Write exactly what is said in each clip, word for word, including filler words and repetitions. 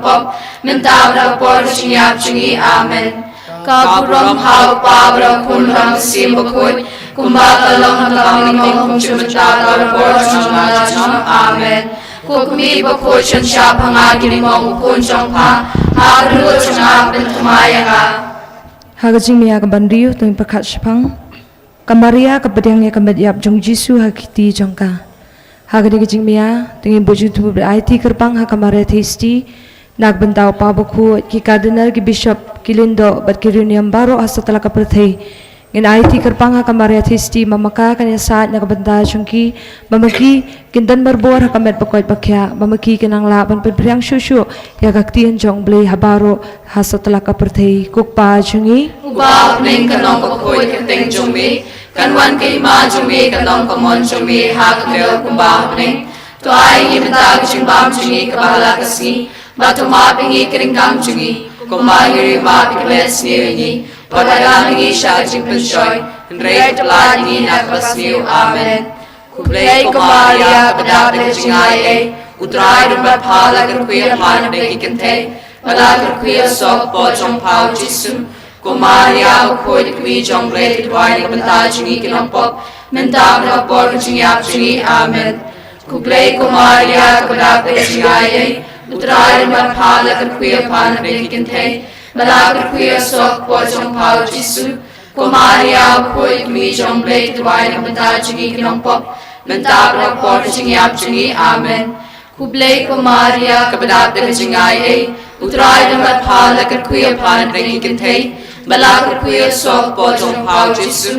pop, mynta bad ha ka por ka jingïap jong ngi. Amen. Ka burom ha u Kpa bad ha u Khun bad ha u Mynsiem Bakhuid, kumba ka long ha ka lyngkong kumjuh mynta bad ha ka por jong la junom. Amen. Ko Kmie bakhuid, shon shah ha nga ki lyngkong u Khun jong pha, ha ka dohnud jong nga pynthymmai ïa nga. Ha ka jingmaïa kaba hynriew, to ngin pyrkhat shaphang ka Maria kaba pdiang ïa ka met ïap jong u Jisu ha ki kti jong ka. Ha kane ka jingmaïa to ngin buh jingthmu bad aiti kyrpang ha ka Maria Theisotti na ka bynta u Kpa Bakhuid, ki Cardinal, ki Bishop, ki Lyngdoh bad ki riewniam baroh ha satlak ka pyrthei. Ngin aiti kyrpang ha ka Maria Theisotti, ma ka kan ïasaid na ka bynta jong ki, ba ma ki kin don marbor ha ka met ba koit ba khiah, ba ma ki kin nang lah ban pynphriang shuh shuh ïa ka ktien jong u Blei ha baroh ha satlak ka pyrthei. Ko Kpa jong ngi uba ha bneng, kan long bakhuid ka kyrteng jong me, kan wan ka hima jong me, kan long ka mon jong me ha ka khyndew kumba ha bneng. To ai ngi mynta ka jingbam jong ngi kaba ha la ka sngi, bad to map ïa ngi ki ryngkang jong ngi, kumba ngi ruh ngi map ïa kiba leh sniew ïa ngi, wat la lam ïa ngi sha ka jingpynshoi, hynrei to pyllait ïa ngi na kaba sniew. Amen. Khublei ko Maria, kaba dap da ka jingai ei, u Trai u don bad pha, la kyrkhu ïa pha na pdeng ki kynthei, bad la kyrkhu ïa u soh ka kpoh jong pha u Jisu. Ko Maria bakhuid, Kmie jong u Blei, to duwai na ka bynta jong ngi ki nongpop, mynta bad ha ka por ka jingïap jong ngi. Amen. Khublei ko Maria, kaba dap da ka jingai ei, u Trai u don bad pha, la kyrkhu ïa pha na pdeng ki kynthei, bad la kyrkhu ïa u soh ka kpoh jong pha u Jisu. Ko Maria bakhuid, Kmie jong u Blei, to duwai na ka bynta jong ngi ki nongpop, mynta bad ha ka por ka jingïap jong ngi. Amen. Khublei ko Maria, kaba dap da ka jingai ei, u Trai u don bad pha, la kyrkhu ïa pha na pdeng ki kynthei, bad la kyrkhu ïa u soh ka kpoh jong pha u Jisu.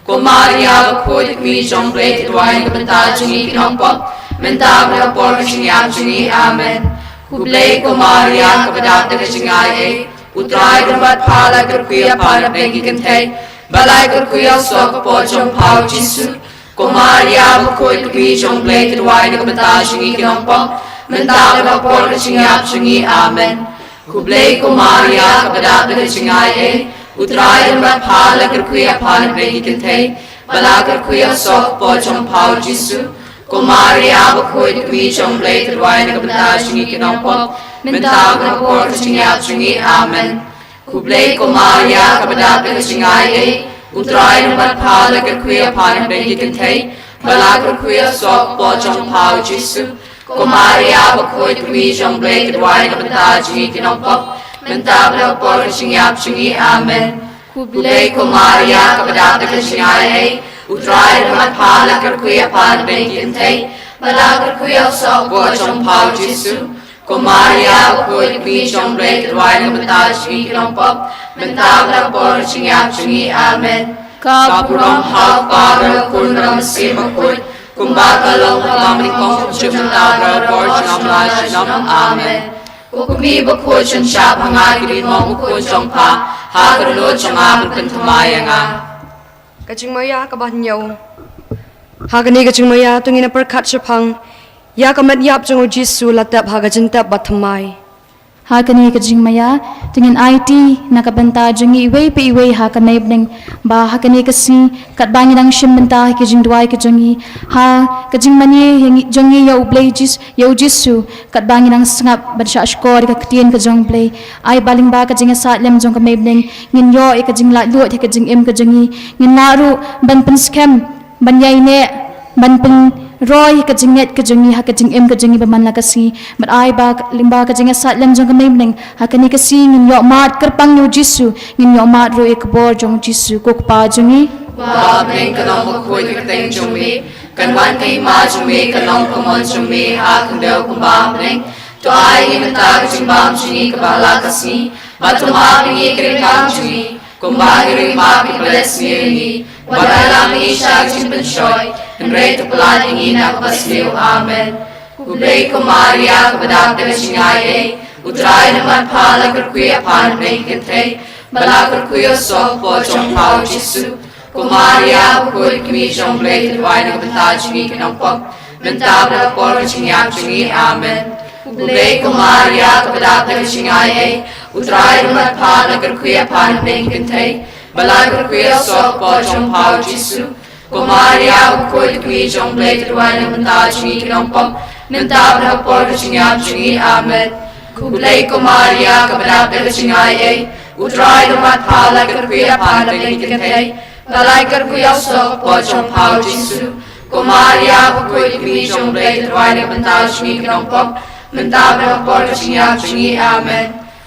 Ko Maria bakhuid, Kmie jong u Blei, to duwai na ka bynta jong ngi ki nongpop, mynta bad ha ka por ka jingïap jong ngi. Amen. Khublei ko Maria, kaba dap da ka jingai ei, u Trai u don bad pha, la kyrkhu ïa pha na pdeng ki kynthei, bad la kyrkhu ïa u soh ka kpoh jong pha u Jisu. Ko Maria bakhuid, Kmie jong u Blei, to duwai na ka bynta jong ngi ki nongpop, mynta bad ha ka por ka jingïap jong ngi. Amen. Khublei ko Maria, kaba dap da ka jingai ei, u Trai u don bad pha, la kyrkhu ïa pha na pdeng ki kynthei, bad la kyrkhu ïa u soh ka kpoh jong pha u Jisu. Ko Maria bakhuid, Kmie jong u Blei, to duwai na ka bynta jong ngi ki nongpop, mynta bad ha ka por ka jingïap jong ngi. Amen. Khublei ko Maria, kaba dap da ka jingai ei, u Trai u don bad pha, la kyrkhu ïa pha na pdeng ki kynthei, bad la kyrkhu ïa u soh ka kpoh jong pha u Jisu. Ko Maria bakhuid, Kmie jong u Blei, to duwai na ka bynta jong ngi ki nongpop, mynta bad ha ka por ka jingïap jong ngi. Amen. Khublei ko Maria, kaba dap da ka jingai ei, u Trai u don bad pha, la kyrkhu ïa pha na pdeng ki kynthei, bad la kyrkhu ïa u soh ka kpoh jong pha u Jisu. Ko Maria bakhuid, Kmie jong u Blei, to duwai na ka bynta jong ngi ki nongpop, mynta bad ha ka por ka jingïap jong ngi. Amen. Ka burom ha u Kpa bad ha u Khun bad ha u Mynsiem Bakhuid, kumba ka long ha ka lyngkong kumjuh mynta bad ha ka por junom la junom. Amen. Ko Kmie bakhuid, shon shah ha nga ki lyngkong u Khun jong pha, ha ka dohnud jong nga pynthymmai ïa nga. Ka jingmaïa kaba hynñiew. Ha kane ka jingmaïa to ngin pyrkhat shaphang ïa ka met ïap jong u Jisu la tep ha ka jingtep bathymmai. Ha kane ka jingmaïa to ngin aiti na ka bynta jong ngi iwei pa iwei ha kane ka bneng, ba ha kane ka sngi katba ngi dang shim bynta ha ki jingduwai ka jong ngi, ha ka jingmane ïa ngi, jong ngi ïa u Blei Jis-, ïa u Jisu, katba ngi dang sngap ban shah shkor ïa ka ktien ka jong u Blei, ai ba lyngba ka jingïasaid lem jong ka mei bneng ngin ïoh ïa ka jinglaitluid ha ka jingim ka jong ngi, ngin lah ruh ban pynskhem, ban ïaineh, ban pynroi ka jingngeit ka jong ngi ha ka jingim ka jong ngi ba man la ka sngi. Bad ai ba lyngba ka jingïasaid lem jong ka mei bneng ha kane ka sngi ngin ïoh mad kyrpang ïa u Jisu, ngin ïoh mad ruh ïa ka bor jong u Jisu. Ko Kpa jong ngi, ba ha bneng, kan long bakhuid ka kyrteng jong me, kan wan ka hima jong me, kan long ka mon jong me ha ka khyndew kumba ha bneng. To ai ngi mynta ka jingbam jong ngi kaba ha la ka sngi, bad to map ïa ngi ki ryngkang jong ngi, kumba ngi ruh ngi map ïa kiba leh sniew ïa ngi. Wat la lam ïa ngi sha ka jingpynshoi, hynrei to pyllait ïa ngi na kaba sniew. Amen. Khublei ko Maria, kaba dap da ka jingai ei, u Trai u don bad pha, la kyrkhu ïa pha na pdeng ki kynthei, bad la kyrkhu ïa u soh ka kpoh jong pha u Jisu. Ko Maria bakhuid, Kmie jong u Blei, to duwai na ka bynta jong ngi ki nongpop, mynta bad ha ka por ka jingïap jong ngi. Amen. Khublei ko Maria, kaba dap da ka jingai ei, u Trai u don bad pha, la kyrkhu ïa pha na pdeng ki kynthei, bad la kyrkhu ïa u soh ka kpoh jong pha u Jisu. Ko Maria bakhuid, Kmie jong u Blei, to duwai na ka bynta jong ngi ki nongpop, mynta bad ha ka por ka jingïap jong ngi. Amen. Khublei ko Maria, kaba dap da ka jingaiei, U Trai u don bad pha, la kyrkhu ïa pha na pdeng ki kynthei, bad la kyrkhu ïa u soh ka por jong pha, U Jisu. Ko Maria bakhuid, Kmie jong U Blei, to duwai na ka bynta jong ngi ki nongpop, mynta bad ha ka por ka jingïap jong ngi. Amen.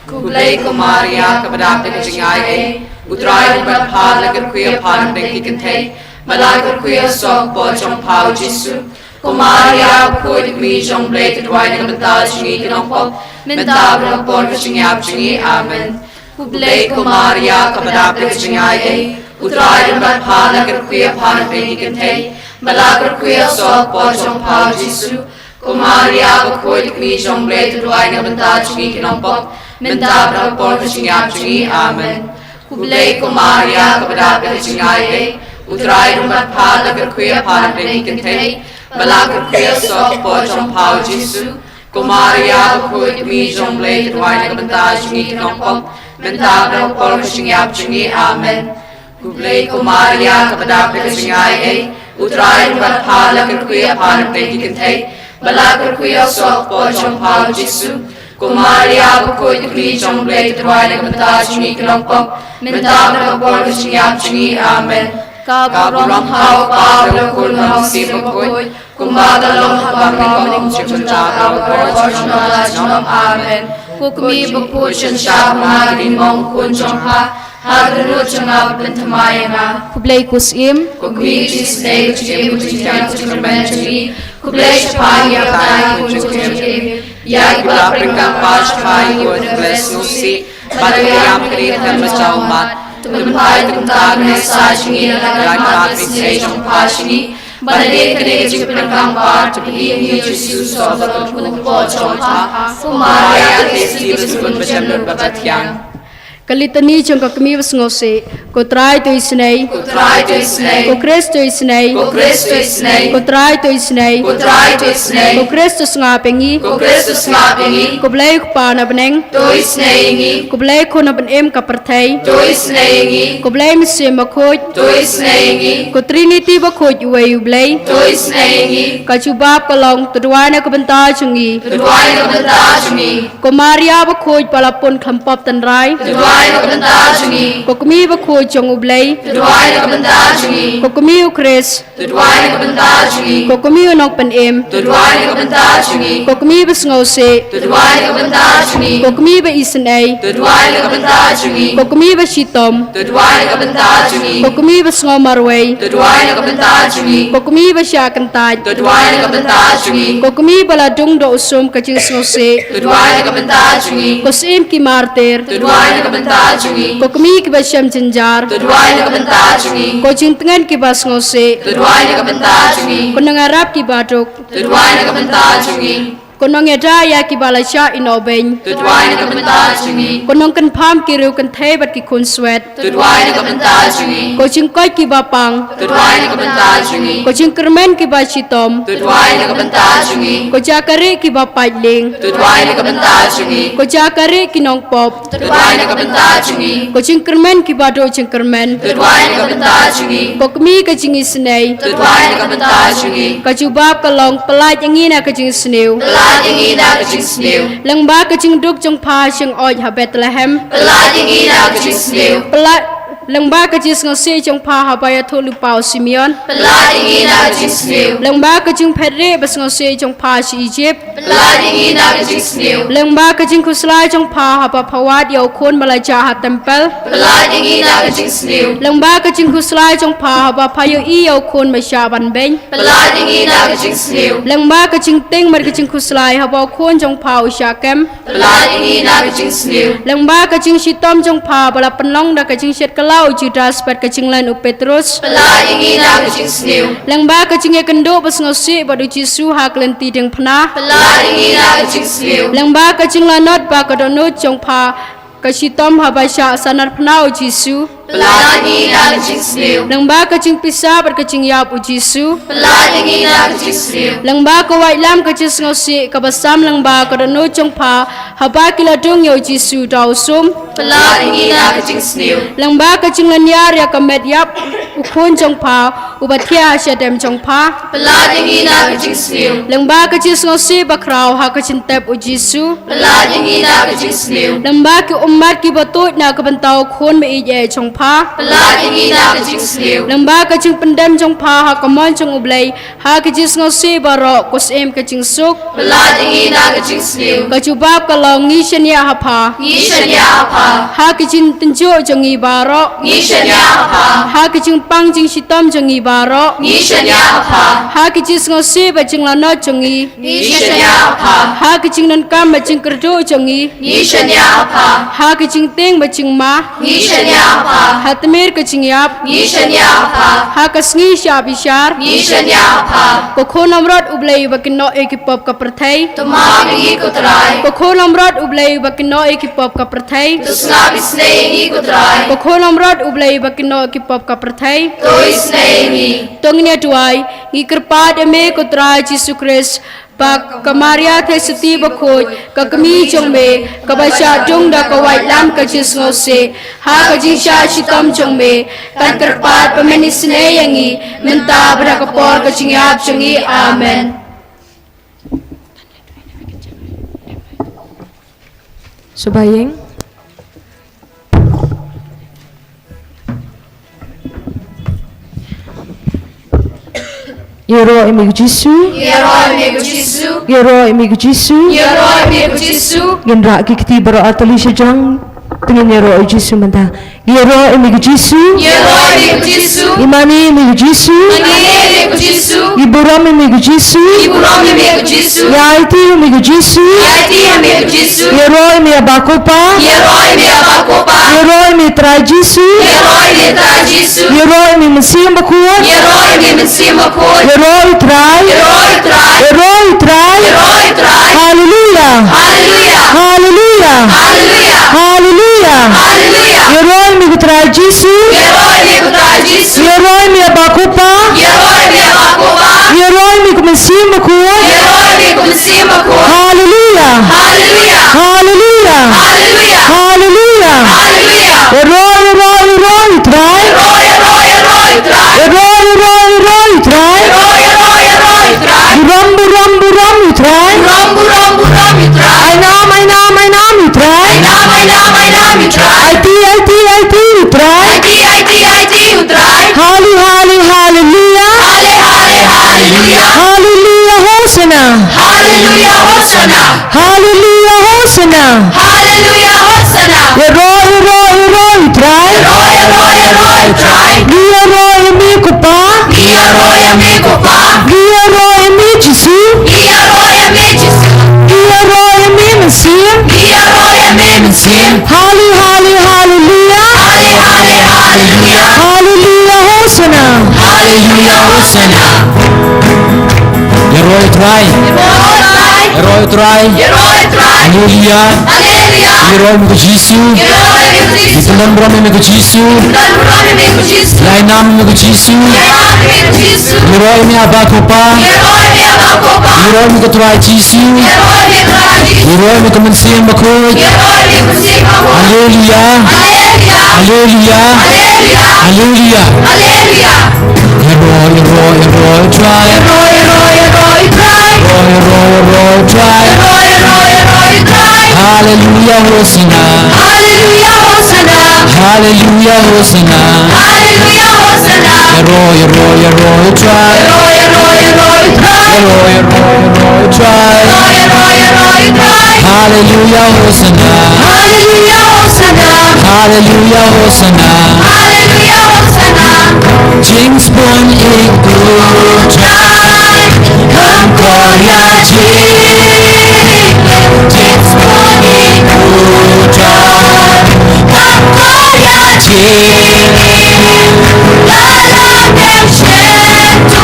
Khublei ko Maria, kaba dap da ka jingaiei, U Trai u don bad pha, la kyrkhu ïa pha na pdeng ki kynthei, bad la kyrkhu ïa u soh ka por jong pha, U Jisu. Ko Maria bakhuid, Kmie jong U Blei, to duwai na ka bynta jong ngi ki nongpop, mynta bad ha ka por ka jingïap jong ngi. Amen. Khublei ko Maria, kaba dap da ka jingaiei, U Trai u don bad pha, la kyrkhu ïa pha na pdeng ki kynthei, bad la kyrkhu ïa u soh ka por jong pha, U Jisu. Ko Maria bakhuid, Kmie jong U Blei, to duwai na ka bynta jong ngi ki nongpop, mynta bad ha ka por ka jingïap jong ngi. Amen. Khublei ko Maria, kaba dap da ka jingaiei, U Trai u don bad pha, la kyrkhu ïa pha na pdeng ki kynthei, bad la kyrkhu ïa u soh ka por jong pha, U Jisu. Ko Maria bakhuid, Kmie jong U Blei, to duwai na ka bynta jong ngi ki nongpop, mynta bad ha ka por ka jingïap jong ngi. Amen. Khublei ko Maria, kaba dap da ka jingaiei, U Trai u don bad pha, la kyrkhu ïa pha na pdeng ki kynthei, bad la kyrkhu ïa u soh ka por jong pha, U Jisu. Ko Maria bakhuid, Kmie jong U Blei, to duwai na ka bynta jong ngi ki nongpop, mynta bad ha ka por ka jingïap jong ngi. Amen. Ka burom ha u Kpa, bad ha u Khun, bad ha u Mynsiem Bakhuid, kumba ka long ha kaba nyngkong, kumjuh mynta, bad ha ka por junom junom. Amen. Ko Kmie bakhuid, sngewbha pynmong u khun jong pha ha ka dohnud jong nga bad pynthymmai ïa nga. Khublei ko Syiem. Ko Kmie jingisynei, ko jingim, ko jingthiang, ko jingkyrmen jong ngi. Khublei shaphang ïa u Trai, ko Khun, ko Jingim, ïa kiba la pynkylla shaphang ïa u Khrist sngewsih, bad ïa ka ïam ka ri ka than ba jaw mat. To pynphai kumta ka neh sah jong ngi, ïa ka lad ka isynei jong pha sha ngi, bad nadien kane ka jingpynkylla, to pyni ïa ngi, U Jisu, u soh bad u khun ka por jong pha. Ko Maria, ka Khrist, ka Kmie ba jemnud bad bathiang. Ka Litani jong ka Kmie basngewsih. Ko Trai, to isynei. Ko Trai, to isynei. Ko Khrist, to isynei. Ko Khrist, to isynei. Ko Trai, to isynei. Ko Trai, to isynei. Ko Khrist, to sngap ïa ngi. Ko Khrist, to sngap ïa ngi. Ko Blei u Kpa na bneng, to isynei ïa ngi. Ko Blei u Khun u Nongpynim ka pyrthei, to isynei ïa ngi. Ko Blei Mynsiem Bakhuid, to isynei ïa ngi. Ko Trinity bakhuid uwei U Blei, to isynei ïa ngi. Ka jubab ka long, to duwai na ka bynta jong ngi, to duwai na ka bynta jong ngi. Ko Maria bakhuid ba la pun khlem pop tynrai, to duwai na ka bynta jong ngi. Ko Kmie bakhuid jong U Blei, to duwai na ka bynta jong ngi. Ko Kmie u Khrist, to duwai na ka bynta jong ngi. Ko Kmie u Nongpynim, to duwai na ka bynta jong ngi. Ko Kmie basngewsih, to duwai na ka bynta jong ngi. Ko Kmie ba isynei, to duwai na ka bynta jong ngi. Ko Kmie bashitom, to duwai na ka bynta jong ngi. Ko Kmie basngew marwei, to duwai na ka bynta jong ngi. Ko Kmie bashah kyntait, to duwai na ka bynta jong ngi. Ko Kmie ba la dung da u sum ka jingsngewsih, to duwai na ka bynta jong ngi. Ko Syiem ki martir, to duwai na ka bynta jong ngi. Ko Kmie kiba shem jynjar, to duwai na ka bynta jong ngi. Ko jingtngen kiba sngewsih, to duwai na ka bynta jong ngi. Ko nongïarap kiba duk, to duwai na ka bynta jong ngi. Ko nongïada ïa kiba la shah ïehnoh beiñ, to duwai na ka bynta jong ngi. Ko nongkynpham ki riew kynthei bad ki khun swet, to duwai na ka bynta jong ngi. Ko jingkoit kiba pang, to duwai na ka bynta jong ngi. Ko jingkyrmen kiba shitom, to duwai na ka bynta jong ngi. Ko jaka rieh kiba pait lieng, to duwai na ka bynta jong ngi. Ko jaka rieh ki nongpop, to duwai na ka bynta jong ngi. Ko jingkyrmen kiba duh jingkyrmen, to duwai na ka bynta jong ngi. Ko Kmie ka jingisynei, to duwai na ka bynta jong ngi. Ka jubab ka long, pyllait ïa ngi na ka jingsniew, pyllait ïa ngi na ka jingsniew. Lyngba ka jingduk jong pha shngoit ha Bethlehem, pyllait ïa ngi na ka jingsniew. Pyllait, lyngba ka jingsngewsih jong pha haba ïathuh lypa u Simeon, pyllait ïa ngi na ka jingsniew. Lyngba ka jingphet rieh basngewsih jong pha sha Ijipt, pyllait ïa ngi na ka jingsniew. Lyngba ka jingkhuslai jong pha haba pha wad ïa u khun ba la jah ha templ, pyllait ïa ngi na ka jingsniew. Lyngba ka jingkhuslai jong pha haba pha ïohi ïa u khun ba shah ban beiñ, pyllait ïa ngi na ka jingsniew. Lyngba ka jingtieng bad ka jingkhuslai haba u khun jong pha u shah kem, pyllait ïa ngi na ka jingsniew. Lyngba ka jingshitom jong pha ba la pynlong da ka jingshet kylla u Judas bad ka jinglen u Petrus, pyllait ïa ngi na ka jingsniew. Lyngba ka jingïakynduh basngewsih bad u Jisu ha ka lynti diengphna, pyllait ïa ngi na ka jingsniew. Lyngba ka jinglanot ba ka dohnud jong pha ka shitom haba shah sahnarphna u Jisu, Pynlait ïa ngi na ka jingsniew. Lyngba ka jingpisa bad ka jingïap, U Jisu. Pynlait ïa ngi na ka jingsniew. Lyngba ka waitlam ka jingsngewsih kaba sam lyngba ka dohnud jong pha, haba ki la dung ïa U Jisu da u sum. Pynlait ïa ngi na ka jingsniew. Lyngba ka jinglynñiar ïa ka met ïap u Khun jong pha, uba thiah ha shadem jong pha. Pynlait ïa ngi na ka jingsniew. Lyngba ka jingsngewsih bakhraw ha ka jingtep, U Jisu. Pynlait ïa ngi na ka jingsniew. Lyngba ki ummat kiba tuid na ka bynta u Khun meiieit jong pha. Pynlait ïa ngi na ka jingsniew. Lyngba ka jingpyndem jong pha ha ka mon jong U Blei, ha ka jingsngewsih baroh, ko Syiem ka jingsuk. Pynlait ïa ngi na ka jingsniew. Ka jubab ka long, ngi shaniah ha pha. Ngi shaniah ha pha. Ha ka jingtynjuh jong ngi baroh. Ngi shaniah ha pha. Ha ka jingpang jingshitom jong ngi baroh. Ngi shaniah ha pha. Ha ka jingsngewsih bad jinglanot jong ngi. Ngi shaniah ha pha. Ha ka jingdonkam bad jingkyrduh jong ngi. Ngi shaniah ha pha. Ha ka jingtieng bad jingma. Ngi shaniah ha pha. Ha tmier ka jingïap. Ngi shaniah ha pha. Ha ka sngi shah bishar. Ngi shaniah ha pha. Ko Khun Lamrot U Blei uba kynnoh ïa ki pop ka pyrthei. To map ïa ngi, ko Trai. Ko Khun Lamrot U Blei uba kynnoh ïa ki pop ka pyrthei. To sngap isynei ïa ngi, ko Trai. Ko Khun Lamrot U Blei uba kynnoh ïa ki pop ka pyrthei. To isynei ïa ngi. To ngin ïa duwai. Ngi kyrpad ïa me, ko Trai Jisu Khrist, ba ka Maria Theisotti Bakhuid, ka kmie jong me, kaba shah dung da ka waitlam ka jingsngewsih ha ka jingshah shitom jong me, kan kyrpad ba men isynei ïa ngi mynta bad ha ka por ka jingïap jong ngi. Amen. Suba ïeng. Ïaroh ïa me ko Jisu. Ïaroh ïa me ko Jisu. Ïaroh ïa me ko Jisu. Ïaroh ïa me ko Jisu. Ngin rah ki kti baroh artylli sha jrong. Te ngin ïaroh ïa u Jisu mynta. Ïaroh ïa me ko Jisu. Ïaroh ïa me ko Jisu. Ngi mane ïa me ko Jisu. Ngi mane ïa me ko Jisu. Ngi burom ïa me ko Jisu. Ngi burom ïa me ko Jisu. Ngi aiti ïa me ko Jisu. Ngi aiti ïa me ko Jisu. Ïaroh ïa me Aba ko Pa. Ïaroh ïa me Aba ko Pa. Ïaroh ïa me Trai Jisu. Ïaroh ïa me Trai Jisu. Ïaroh ïa me Mynsiem Bakhuid. Ïaroh ïa me Mynsiem Bakhuid. Ïaroh ïa u Trai. Ïaroh ïa u Trai. Ïaroh ïa u Trai. Ïaroh ïa u Trai. Haleluia. Haleluia. Haleluia. Haleluia. Haleluia. Haleluia. Ïaroh ïa me ko Trai Jisu. Ïaroh ïa me ko Trai Jisu. Ïaroh ïa me Aba ko Pa. Ïaroh ïa me Aba ko Pa. Ïaroh ïa me ko Mynsiem Bakhuid. Ïaroh ïa me ko Mynsiem Bakhuid. Haleluia. Haleluia. Haleluia. Haleluia. Haleluia. Haleluia. Ïaroh, ïaroh, ïaroh ïa u Trai. Ïaroh, ïaroh, ïaroh ïa u Trai. Ïaroh, ïaroh, ïaroh ïa u Trai. Ïaroh, ïaroh, ïaroh ïa u Trai. Burom, burom, burom ïa u Trai. Burom, burom, burom ïa u Trai. Ai nam, ai nam, ai nam ïa u Trai. Ai nam, ai nam, ai nam ïa u Trai. Aiti, aiti, aiti ïa u Trai. Aiti, aiti, aiti ïa u Trai. Hale, hale, haleluia. Hale, hale, haleluia. Haleluia, Hosanna. Haleluia, Hosanna. Haleluia, Hosanna. Haleluia, Hosanna. Ïaroh, ïaroh, ïaroh ïa u Trai. Ïaroh, ïaroh, ïaroh ïa u Trai. Ngi ïaroh ïa me ko Pa. Ngi ïaroh ïa me ko Pa. Ngi ïaroh ïa me Jisu. Ngi ïaroh ïa me Jisu. Ngi ïaroh ïa me Mynsiem. Ngi ïaroh ïa me Mynsiem. Hale, hale, haleluia. Hale, hale, haleluia. Haleluia, Hosanna. Haleluia, Hosanna. Ïaroh ïa u Trai. Ïaroh ïa u Trai. Ïaroh ïa u Trai. Haleluia. Haleluia. Ïaroh ïa me ko Jisu. Ïaroh ïa me ko Jisu. Ngi pynlong burom ïa me ko Jisu. Ngi pynlong burom ïa me ko Jisu. Ngi ainam ïa me ko Jisu. Ngi ainam ïa me ko Jisu. Ïaroh ïa me Aba ko Pa. Ïaroh ïa me Aba ko Pa. Ïaroh ïa me ko Trai Jisu. Ïaroh ïa me Trai Jisu. Ïaroh ïa me ko Mynsiem Bakhuid. Ïaroh ïa me ko Mynsiem Bakhuid. Haleluia. Haleluia. Haleluia. Haleluia. Haleluia. Ïaroh, ïaroh, ïaroh ïa u Trai. Ïaroh, ïaroh, ïaroh ïa u Trai. Ïaroh, ïaroh, ïaroh ïa u Trai. Ïaroh, ïaroh, ïaroh ïa u Trai. Haleluia, Hosanna. Haleluia, Hosanna. Haleluia, Hosanna. Haleluia, Hosanna. Ïaroh, ïaroh, ïaroh ïa u Trai. Ïaroh, ïaroh, ïaroh ïa u Trai. Ïaroh, ïaroh, ïaroh ïa u Trai. Ïaroh, ïaroh, ïaroh ïa u Trai. Haleluia, Hosanna. Haleluia, Hosanna. Haleluia, Hosanna. Haleluia, Hosanna. Jingspun ïa u Trai, kam kor ïa jingim. Jingspun ïa u Trai, kam kor ïa jingim. Lada mem shyntur,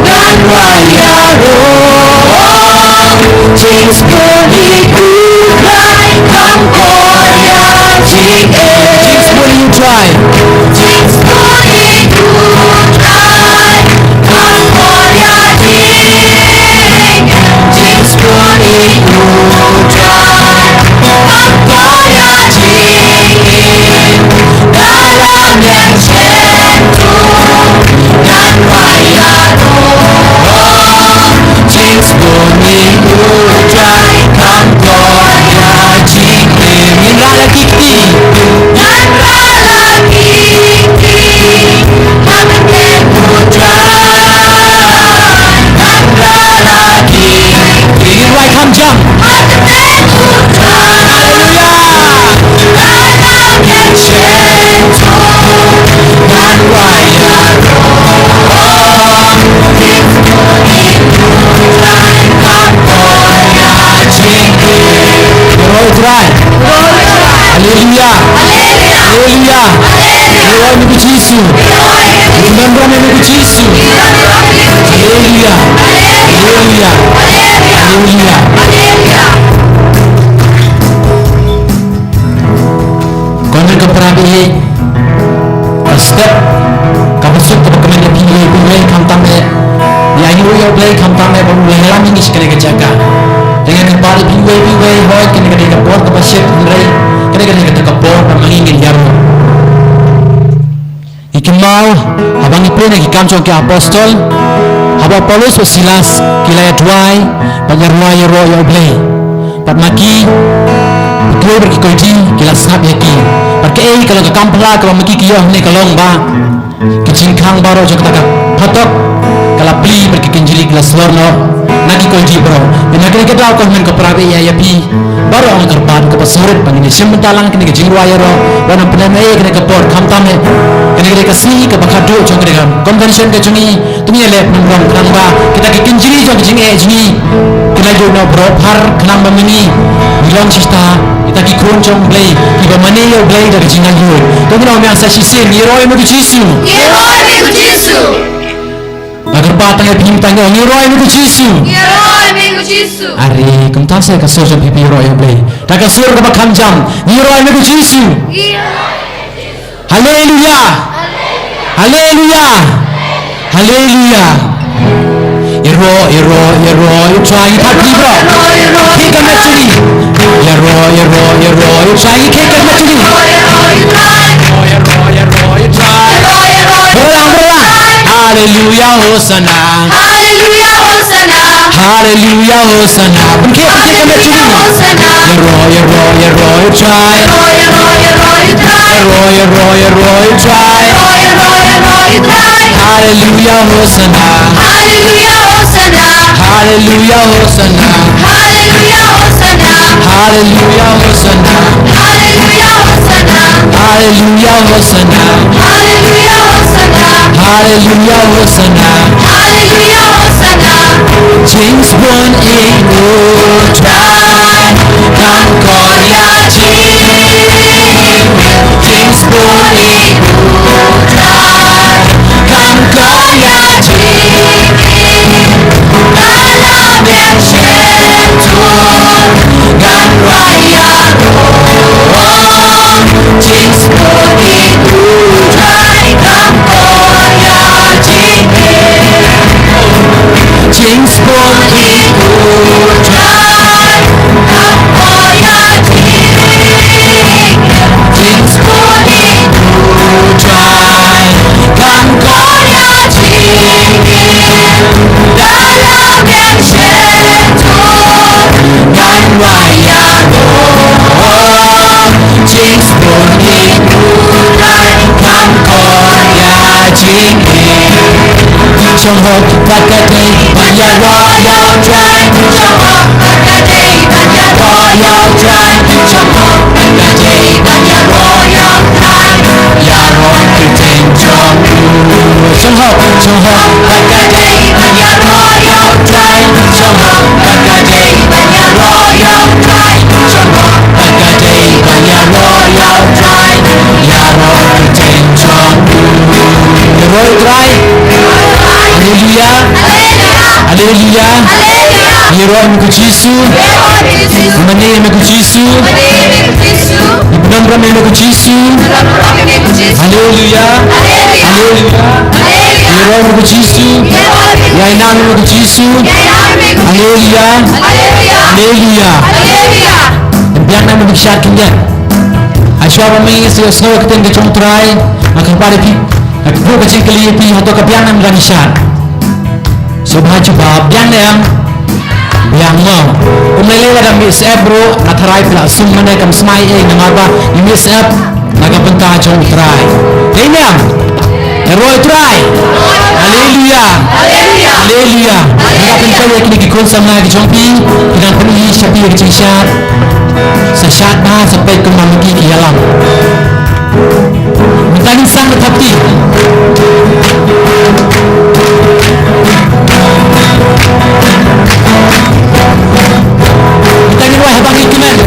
ngan wan ïaroh. Jingspun ïa u Trai, kam kor ïa jingim. Jingspun ïa u Trai. Haleluya. Haleluya. Ngi ïaroh ïa me ko Jisu. Ngi bynrap ïa me ko Jisu. Haleluya. Haleluya. Haleluya. Ko hynmen ko para baieit, ka step kaba suk kaba kmen ïa phi iwei pa iwei, khamtam eh ïa ngi ruh ïa U Blei, khamtam eh ba U Blei un ïalam ïa ngi sha kane ka jaka. Te nga kyrpad ïa phi iwei pa iwei, hooid kane ka dei ka por kaba shit, hynrei kane ka dei kata ka por kaba ma ngi ngin ïaroh. Ngi kynmaw haba ngi pule na ki Kam jong ki Apostol, haba u Paulus bad u Silas ki la ïa duwai bad ïa rwai ïaroh ïa U Blei. Bad ma ki pathwei bad ki koiti ki la sngap ïa ki. Bad kaei ka long ka kam phylla kaba ma ki ki ïoh ne ka long ba ki jingkhang baroh jong kata ka phatok ka la plie bad ki kynjri ki la slor noh na ki koiti baroh. Te na kane ka daw ko hynmen ko para baieit, ïa phi baroh nga kyrpad kaba sngewrit ba ngin ïa shim bynta lang kane ka jingrwai ïaroh, ba ngin pynlong ïa kane ka por, khamtam eh kane ka dei ka sngi kaba khatduh jong kane ka convention ka jong ngi. To ngin ïa leh nongrim khnang ba kita ki kynjri jong ka jingeh jong ngi kin ïa ïoh noh baroh phar, khnang ba ma ngi ngi long shisha kita ki khun jong U Blei kiba mane ïa U Blei da ka jingaiñguh. To ngin ong biang sa shisien: Ngi ïaroh ïa me ko Jisu. Ngi ïaroh ïa me ko Jisu. Nga kyrpad tang ïa phi, tang ïa, Ngi ïaroh ïa me ko Jisu. Ngi ïaroh ïa me ko Jisu. Are, kumta sa ka sur jong phi, phi ïaroh ïa U Blei. Da ka sur kaba kham jam: Ngi ïaroh ïa me ko Jisu. Ngi ïaroh ïa me ko Jisu. Haleluya. Haleluya. Haleluya. Ïaroh, ïaroh, ïaroh ïa U Trai, ngi phah phi bro. Khie ka met jong ngi. Ïaroh, ïaroh, ïaroh ïa U Trai, khie ka met jong ngi. Bro lang, bro lang. Haleluya, Hosanna. Haleluya, Hosanna. Haleluya, Hosanna. Pynkhie, pynkhie ka met jong ngi. Ïaroh, ïaroh, ïaroh ïa U Trai. Ïaroh, ïaroh, ïaroh ïa U Trai. Haleluya, Hosanna. Haleluya, Hosanna. Haleluya, Hosanna. Haleluya, Hosanna. Haleluya, Hosanna. Haleluya, Hosanna. Haleluya, Hosanna. Haleluya, Hosanna. Haleluya, Hosanna. Haleluya, Hosanna. Jingbun ïa U Trai, kham kor ïa jingim. Jingbun ïa U Trai, kham kor ïa jingim. Ka la biang shen tur, ngan rwai ïaroh. Jingbun ïa U Trai, kham kor ïa jingim. Jingbun ïa U Trai, kham kor ïa jingim. Jingbun ïa U Trai, kham kor ïa jingim. Ka la biang shen tur, ngan rwai ïaroh. Jingbun ïa U Trai, kham kor ïa jingim. Shong hok bad ka dei ban ïaroh ïa U Trai. Shong hok bad ka dei ban ïaroh ïa U Trai. Shong hok bad ka dei ban ïaroh ïa U Trai. Ïaroh kyrteng jong U. Shong hok, shong hok bad ka dei ban ïaroh ïa U Trai. Shong hok bad ka dei ban ïaroh ïa U Trai. Shong hok bad ka dei ban ïaroh ïa U Trai. Ïaroh kyrteng jong U. Ïaroh ïa U Trai. Haleluya. Haleluya. Ïaroh ïa me ko Jisu. Mane ïa me ko Jisu. Ngi pyndonkam ïa me ko Jisu. Haleluya. Haleluya. Ïaroh ïa me ko Jisu. Ïainam ïa me ko Jisu. Haleluya. Haleluya. Biang na me ko Jisu, khyndiat. Hashwa ba me ngi sa ïohsngew ïa ka ktien ka jong U Trai, nga kyrpad ïa phi, nga kyrpad ka jingkylli ïa phi, hato ka biang ne em, dang shad. Sngewbha jubab, biang ne em? Biang mo. Um lei lei lada mih syep ruh, nga tharai phi la sum mane kam smai ei, namar ba ngi mih syep na ka bynta jong U Trai. Dei ne em? Ïaroh ïa U Trai. Haleluya. Haleluya. Nga pynpaw ïa kine ki khun samla ki jong phi, ki dang pyni sha phi ïa ka jingshad. Sa shad bha, sa peit kumba ma ki ki ïalam. Mynta ngin sang ka thapti. Mynta ngin wai haba ngi kmen.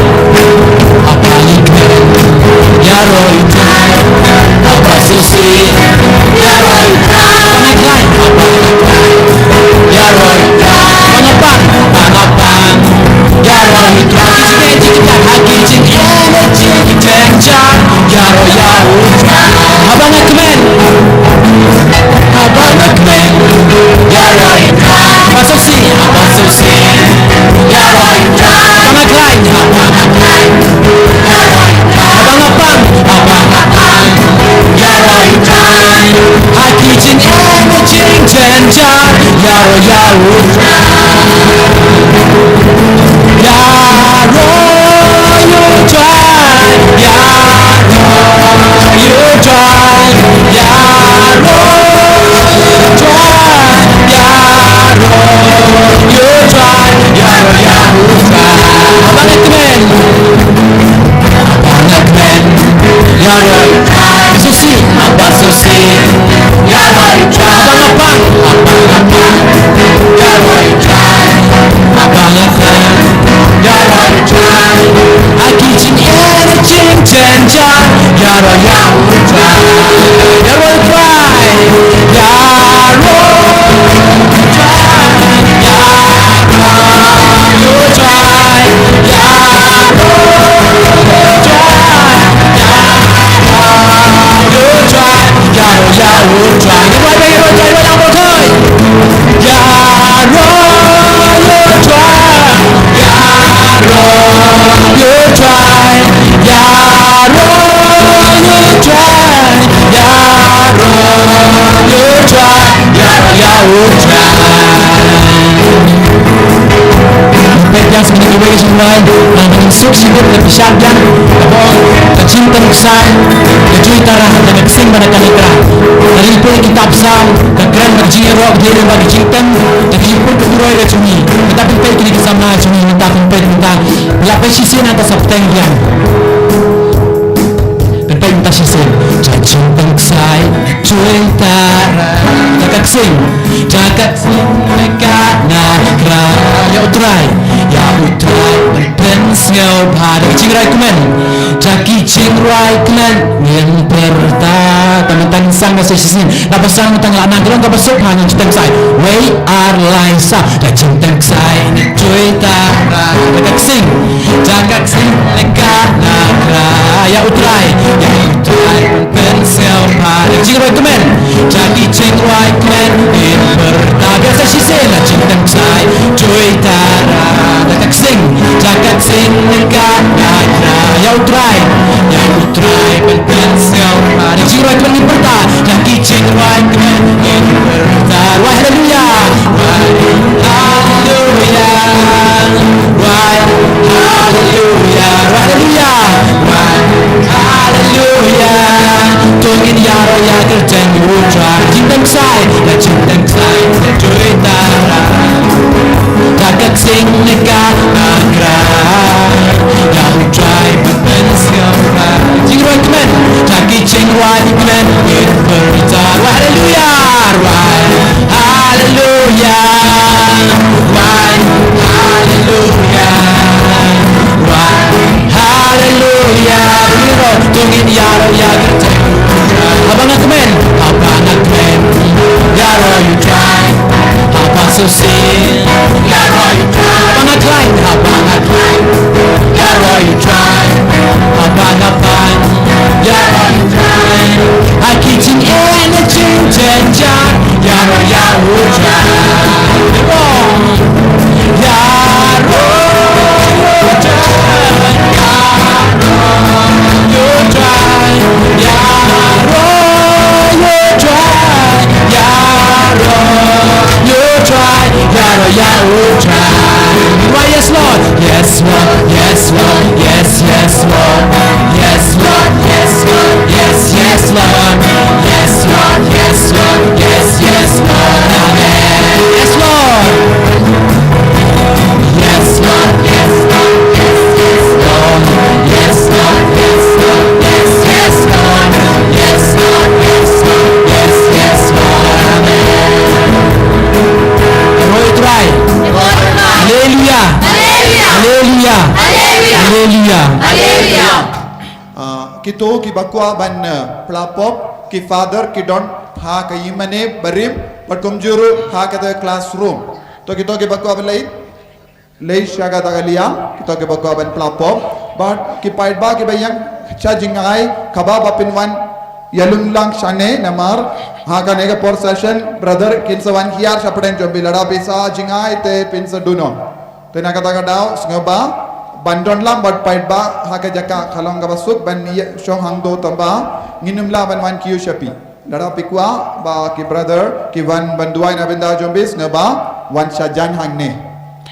Peit ïa sngewbha ïa u Trai, nang suk shibit ka pisa biang, ka bor, ka jingtem ksai, ka jui tara, ka ksing bad ka kane ka. Ka ri peit kitab Salm, ka kren bad ka jingïaroh, ka dei bad ka jingtem, ka jingput ka turoi ka jong ngi. Kita pynpeit kine ki samla jong ngi, kita pynpeit kita. Ïa peit shisien nang ka sa bteng biang. Pynpeit mynta shisien. Ka jingpynksai, jui tara, ka ksing. Ka ksing ka na kra. Ïa U Trai, ïa U Trai, pynsngewbha. Ka jingrwai kmen. Ka jingrwai kmen. Ngin pyrta. Tang tang sang ka shisien. Naba sang tang la nang ka long kaba suk ha ngan jingpynksai. Wei ar lai sa. Ka jingpynksai. Jui tara. Ka ksing. Ka ksing ka na kra. Ïa U Trai. Ïa U Trai. Pynsngewbha. Ka jingrwai kmen. Ka jingrwai kmen. Ngin pyrta. Biasa shisien ka jingpynksai. Jui tara. Ka ksing. Ka ksing ka na kra. Ïa U Trai. Ïa U Trai. Pynsngewbha. Ka jingrwai kmen ngin pyrta. Ka jingrwai kmen ngin pyrta. Rwai haleluya. Rwai haleluya. Rwai haleluya. Rwai haleluya. Rwai haleluya. To ngin ïaroh ïa ka kyrteng U Trai. Jingpynksai, ka jingpynksai, ka jui tara. Ka ksing ka na kra. Ïa U Trai pynsngewbha. Jingrwai kmen, ka jingrwai kmen, ngin pyrta. Rwai haleluya, rwai haleluya. Rwai haleluya. Rwai haleluya. Ngin ïaroh, to ngin ïaroh ïa ka kyrteng. Haba nga kmen, haba nga kmen, ïaroh U Trai. Haba sngewsih, ïaroh U Trai. Haba nga khlaiñ, haba nga khlaiñ, ïaroh U Trai. Haba nga pan, ïaroh U Trai. Ha ki jingeh ne jingjynjar, ïaroh ïa U Trai. Ïaroh U Trai. Why, yes, Lord. Yes, Lord. Yes, Lord. Yes, yes, Lord. Yes, Lord. Yes, Lord. Yes, yes, Lord. Yes, Lord. Yes, yes, Lord. Amen. Yes, Lord. Yes, Lord. Yes, Lord. Yes, yes, Lord. Yes, Lord. Yes, Lord. Yes, yes, Lord. Yes, Lord. Yes, Lord. Yes, yes, Lord. Amen. Roi Trai. Haleluya. Haleluya. Haleluya. Haleluya. Ah, kito kiba kwah ban, eh, pla pop, ki father ki don ha ka ïingmane barim, bad kumjuh ruh ha kata classroom. To kito kiba kwah ban leit, leit sha kata ka liang, kito kiba kwah ban pla pop, bad ki paidbah kiba ïeng sha jngai kaba ba pynwan ïalumlang shane namar ha kane ka por session, brother, kin sa wan hiar sha pdeng jong phi, lada phi sah jngai te phin sa duno. Te na kata ka daw, sngewbha ban don lang bad paidbah ha ka jaka ka long kaba suk ban ïa shong hangto tangba ngin ym lah ban wan kiew sha phi. Lada phi kwah ba ki brother ki wan ban duwai na bynta jong phi, sngewbha. Wan sha jan hangne.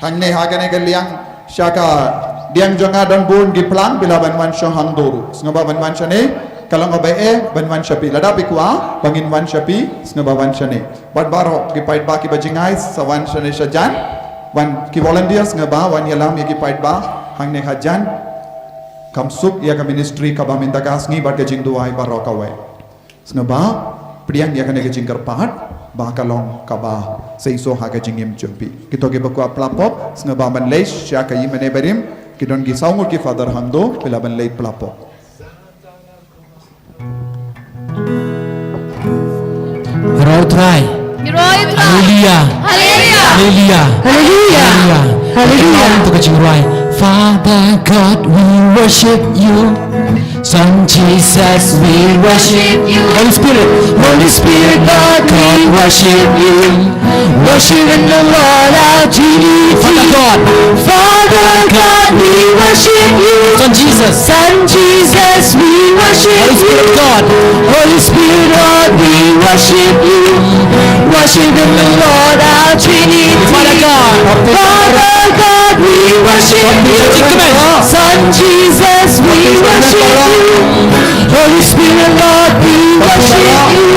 Hangne ha kane ka liang sha ka diang jong nga don bun ki plang phi lah ban wan shong hangto ruh. Sngewbha ban wan shane, ka long kaba eh ban wan sha phi. Lada phi kwah ba ngin wan sha phi, sngewbha wan shane. Bad baroh ki paidbah kiba jngai sa wan shane sha jan. Wan ki volunteers sngewbha wan ïalam ïa ki paidbah hangne ha jan. Kam suk ïa ka ministry kaba mynta ka sngi bad ka jingduwai baroh kawei. Sngewbha pdiang ïa kane ka jingkyrpad ba ka long kaba seisoh ha ka jingim jong phi. Kito kiba kwah pla pop sngewbha ban leit sha ka ïingmane barim, ki don ki saw ngut ki father hangto, phi lah ban leit pla pop. Roi Trai. Roi Trai. Haleluya. Haleluya. Haleluya. Haleluya. Haleluya. Haleluya. Haleluya. Father God, we worship you. Son Jesus, we worship you. Holy Spirit, Holy Spirit, God, we worship you. Worship in the Lord our Trinity. Father God. Father God, we worship you. Son Jesus. Son Jesus, we worship Holy Spirit you. God. Holy Spirit, Lord, we worship you. Worship in the Lord our Trinity. Father God. Father God, we worship you. Come on. Son Jesus, we worship you. Holy Spirit, Lord, we worship you.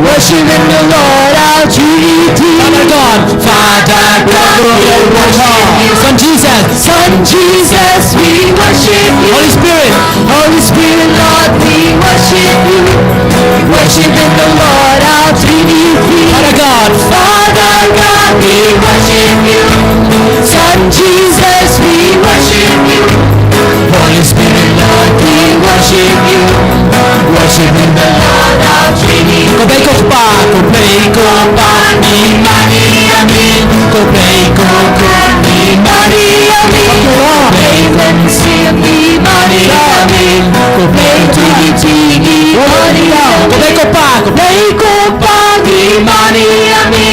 Worship in the Lord our Trinity. Father God. Father God, we worship you. Son Jesus. Son Jesus, we worship you. Holy Spirit. Holy Spirit, Lord, we worship you. Worship in the Lord our Trinity. Father God. Father God, we worship you. Son Jesus, we worship you. Holy Spirit, Lord, we worship you. Worship in the Lord our Trinity. Ko Blei ko Kpa, ko Blei ko Kpa, ngin mane ïa me. Ko Blei ko Khun, ngin mane ïa me. Ko Blei Mynsiem, ngin mane ïa me. Ko Blei Trinity, ngin mane ïa me. Ko Blei ko Kpa, ko Blei ko Kpa, ngin mane ïa me.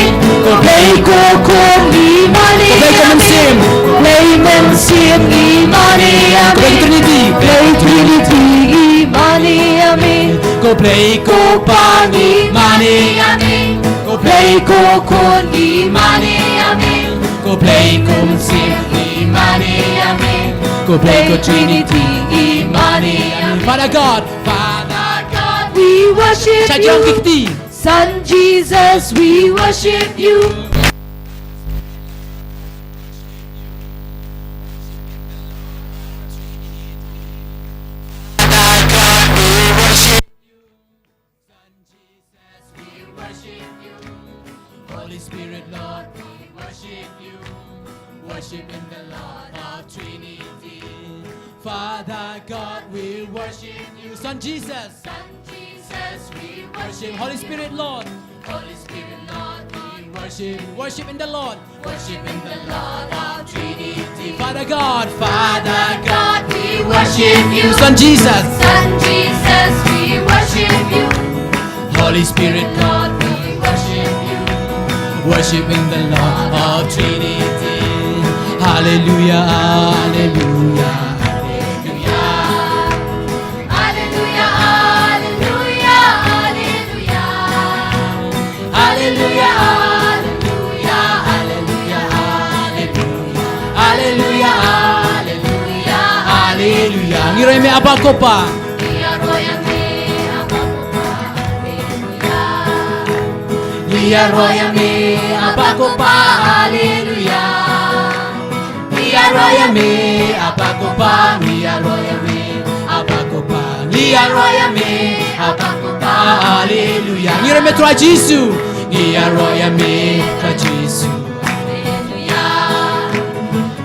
Ko Blei ko Khun, ngin mane ïa me. Ko Blei Mynsiem. Ko Blei Mynsiem, ngin mane ïa me. Ko Blei Trinity. Blei Trinity, ngin mane ïa me. Ko Blei ko Kpa, ngin mane ïa me. Ko Blei ko Khun, ngin mane ïa me. Ko Blei ko Mynsiem, ngin mane ïa me. Ko Blei ko Trinity, ngin mane ïa me. Father God. Father God, we worship you. Shajrong ki kti. Son Jesus, we worship you. Father God, we worship you. Son Jesus, we worship you. Holy Spirit, Lord, we worship you. Worship in the Lord of Trinity. Father God, we worship you. Son Jesus. Son Jesus, we worship Holy Spirit, Lord. Holy Spirit, Lord, we worship. Worship in the Lord. Worship in the Lord of Trinity. Father God, Father God, we worship you. Son Jesus. Son Jesus, we worship you. Holy Spirit, Lord, we worship you. Worship in the Lord of Trinity. Hallelujah, hallelujah, hallelujah. Hallelujah, hallelujah, hallelujah. Hallelujah, hallelujah, hallelujah, hallelujah. Hallelujah, hallelujah, hallelujah. Ngi ïaroh ïa me Aba ko Pa. Ngi ïaroh ïa me Aba ko Pa, hallelujah. Ngi ïaroh ïa me Aba ko Pa, hallelujah. Ngi ïaroh ïa me Aba ko Pa, ngi ïaroh ïa me Aba ko Pa, ngi ïaroh ïa me Aba ko Pa, hallelujah. Ngi ïaroh ïa me Trai Jisu, ngi ïaroh ïa me Trai Jisu, hallelujah.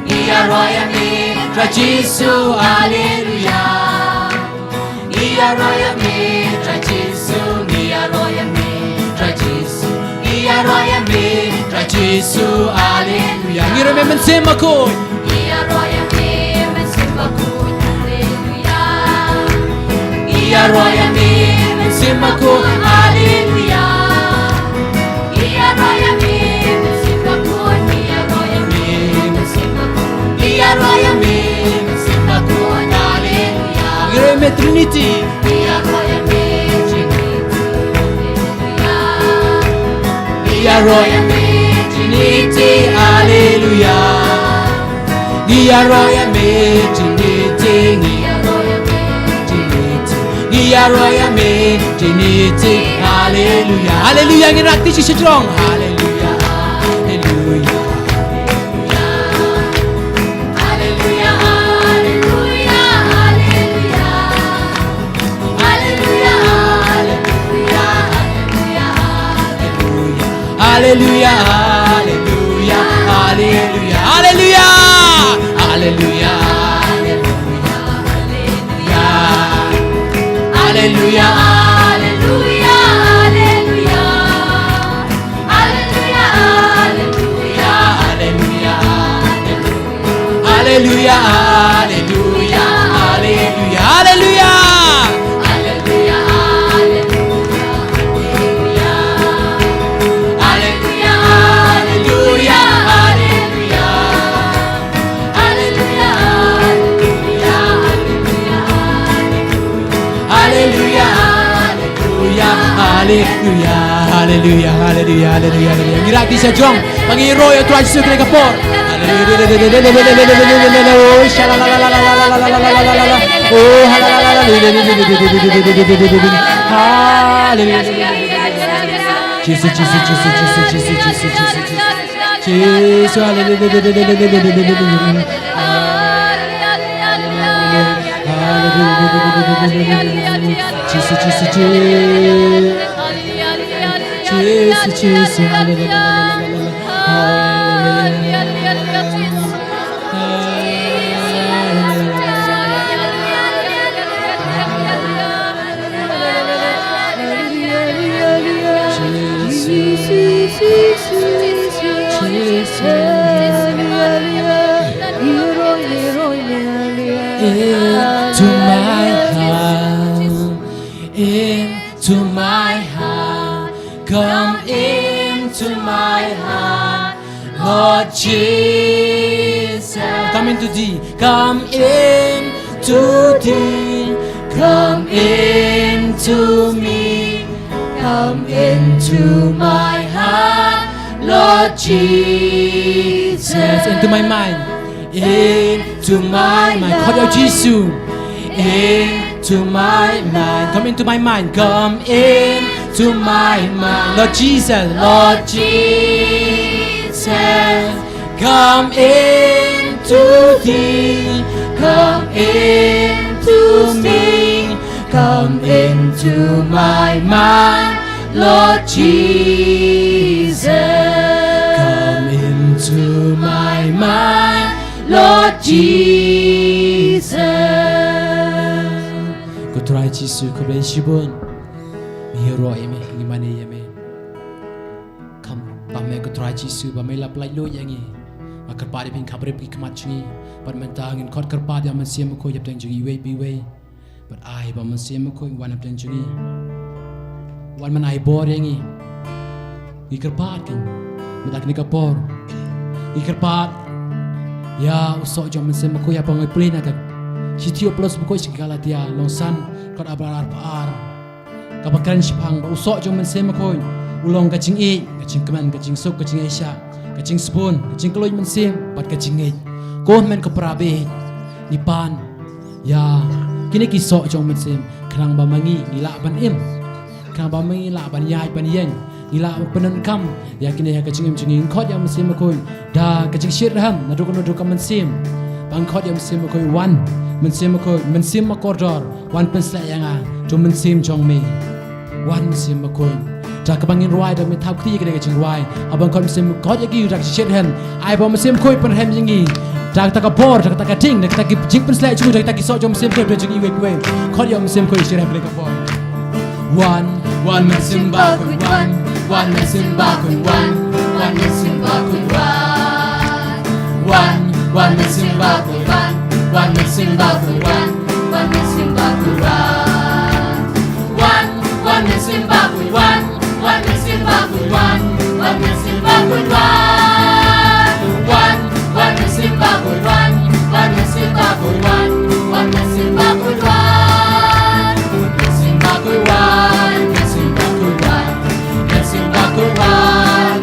Ngi ïaroh ïa me Trai Jisu, hallelujah. Ngi ïaroh ïa me Trai Jisu, ngi ïaroh ïa me Trai Jisu, ngi ïaroh ïa me Trai Jisu, hallelujah. Ngi ïaroh ïa me Mynsiem Bakhuid. Ngi ïaroh ïa me Mynsiem Bakhuid, hallelujah. Ngi ïaroh ïa me Mynsiem Bakhuid, hallelujah. Ngi ïaroh ïa me Mynsiem Bakhuid, ngi ïaroh ïa me Mynsiem Bakhuid, ngi ïaroh ïa me Mynsiem Bakhuid, hallelujah. Ngi ïaroh ïa me Trinity. Ngi ïaroh ïa me Trinity, hallelujah. Ngi ïaroh ïa me Trinity, Trinity, hallelujah. Ngi ïaroh ïa me, Trinity, ngi ïaroh ïa me, Trinity. Ngi ïaroh ïa me, Trinity, hallelujah. Hallelujah, ngin rak ti shi shajrong. Hallelujah, hallelujah, hallelujah. Hallelujah, hallelujah, hallelujah. Hallelujah, hallelujah, hallelujah, hallelujah. Hallelujah, hallelujah, hallelujah, hallelujah. Hallelujah, hallelujah, hallelujah. Hallelujah, hallelujah, hallelujah. Hallelujah, hallelujah, hallelujah, hallelujah. Hallelujah, hallelujah, hallelujah, hallelujah. Hallelujah, hallelujah, hallelujah. Hallelujah, hallelujah, hallelujah. Hallelujah, hallelujah, hallelujah, hallelujah. Hallelujah, hallelujah, hallelujah, hallelujah, hallelujah, hallelujah. Ngi rak ti shajrong, ba ngi ïaroh ïa u Trai Jisu ha kane ka por. Hallelujah. Oh, hallelujah. Jisu, Jisu, Jisu, Jisu, Jisu, Jisu, Jisu. Jisu, hallelujah. Jisu, Jisu, Jisu. Jisu, Jisu, hallelujah. Into my heart, into my heart, come into my heart, Lord Jesus. Come into thee. Come into thee. Come into me. Come into my heart, Lord Jesus. Into my mind. Into my mind. Khot ïa u Jisu. Into my mind. Come into my mind. Come into my mind. Lord Jesus. Lord Jesus. Come into thee. Come into me. Come into my mind, Lord Jesus. Come into my mind, Lord Jesus. Ko Trai Jisu, khublei shibun. Ngi ïaroh ïa me, ngi mane ïa me. Kham bam me ko Trai Jisu, ba me la pyllait luid ïa ngi. Ba kyrpad ïa phi, kham rip ki khmat jong ngi. Bad mynta ngin khot kyrpad ïa u Mynsiem Bakhuid hapdeng jong ngi iwei pa iwei. Bad ai ba u Mynsiem Bakhuid un wan hapdeng jong ngi. Wan ban ai bor ïa ngi. Ngi kyrpad kein mynta kane ka por. Ngi kyrpad ïa u soh jong u Mynsiem Bakhuid, ïa ba ngi pule na ka shithi u Paulus bakhuid sha ki Galatia, lyngsan, dkhot arphew ar, arphew ar. Kaba kren shaphang ba u soh jong u Mynsiem Bakhuid u long ka jingïeit, ka jingkmen, ka jingsuk, ka jingaishah, ka jingsbun, ka jingkylluid mynsiem bad ka jingngeit. Ko hynmen ko para baieit, ngi pan ïa kine ki soh jong u Mynsiem khnang ba ma ngi ngi lah ban im, khnang ba ma ngi lah ban ïaid ban ïeng, ngi lah ban pyndonkam ïa kine ha ka jingim jong ngi. Ngi khot ïa u Mynsiem Bakhuid da ka jingshitrhem naduh naduh ka mynsiem. Ba ngi khot ïa u Mynsiem Bakhuid, wan Mynsiem Bakhuid, Mynsiem ba kordor, wan pynshlur ïa nga da u Mynsiem jong me. Wan Mynsiem Bakhuid. Da kaba ngin rwai, da ngin thap kti ïa kane ka jingrwai, haba ngi khot Mynsiem, khot ïa ki da ka jingshitrhem. Ai ba u Mynsiem Bakhuid pynrhem ïa ngi da kata ka bor, da kata ka ding, da kata ki jingpynshlur jong u, da kata ki soh jong u Mynsiem Bakhuid, da jong ngi iwei pa iwei. Khot ïa u Mynsiem Bakhuid, shitrhem ha kane ka por. Wan, wan Mynsiem Bakhuid, wan, wan Mynsiem Bakhuid, wan, wan Mynsiem Bakhuid, wan. Wan, wan Mynsiem Bakhuid, wan, wan Mynsiem Bakhuid, wan, wan Mynsiem Bakhuid, wan. Wan, wan Mynsiem Bakhuid, wan, wan Mynsiem Bakhuid, wan, wan Mynsiem Bakhuid, wan. Wan, wan Mynsiem Bakhuid, wan, wan Mynsiem Bakhuid, wan, wan Mynsiem Bakhuid, wan. Mynsiem Bakhuid, wan, Mynsiem Bakhuid, wan. Mynsiem Bakhuid, wan, Mynsiem Bakhuid, wan.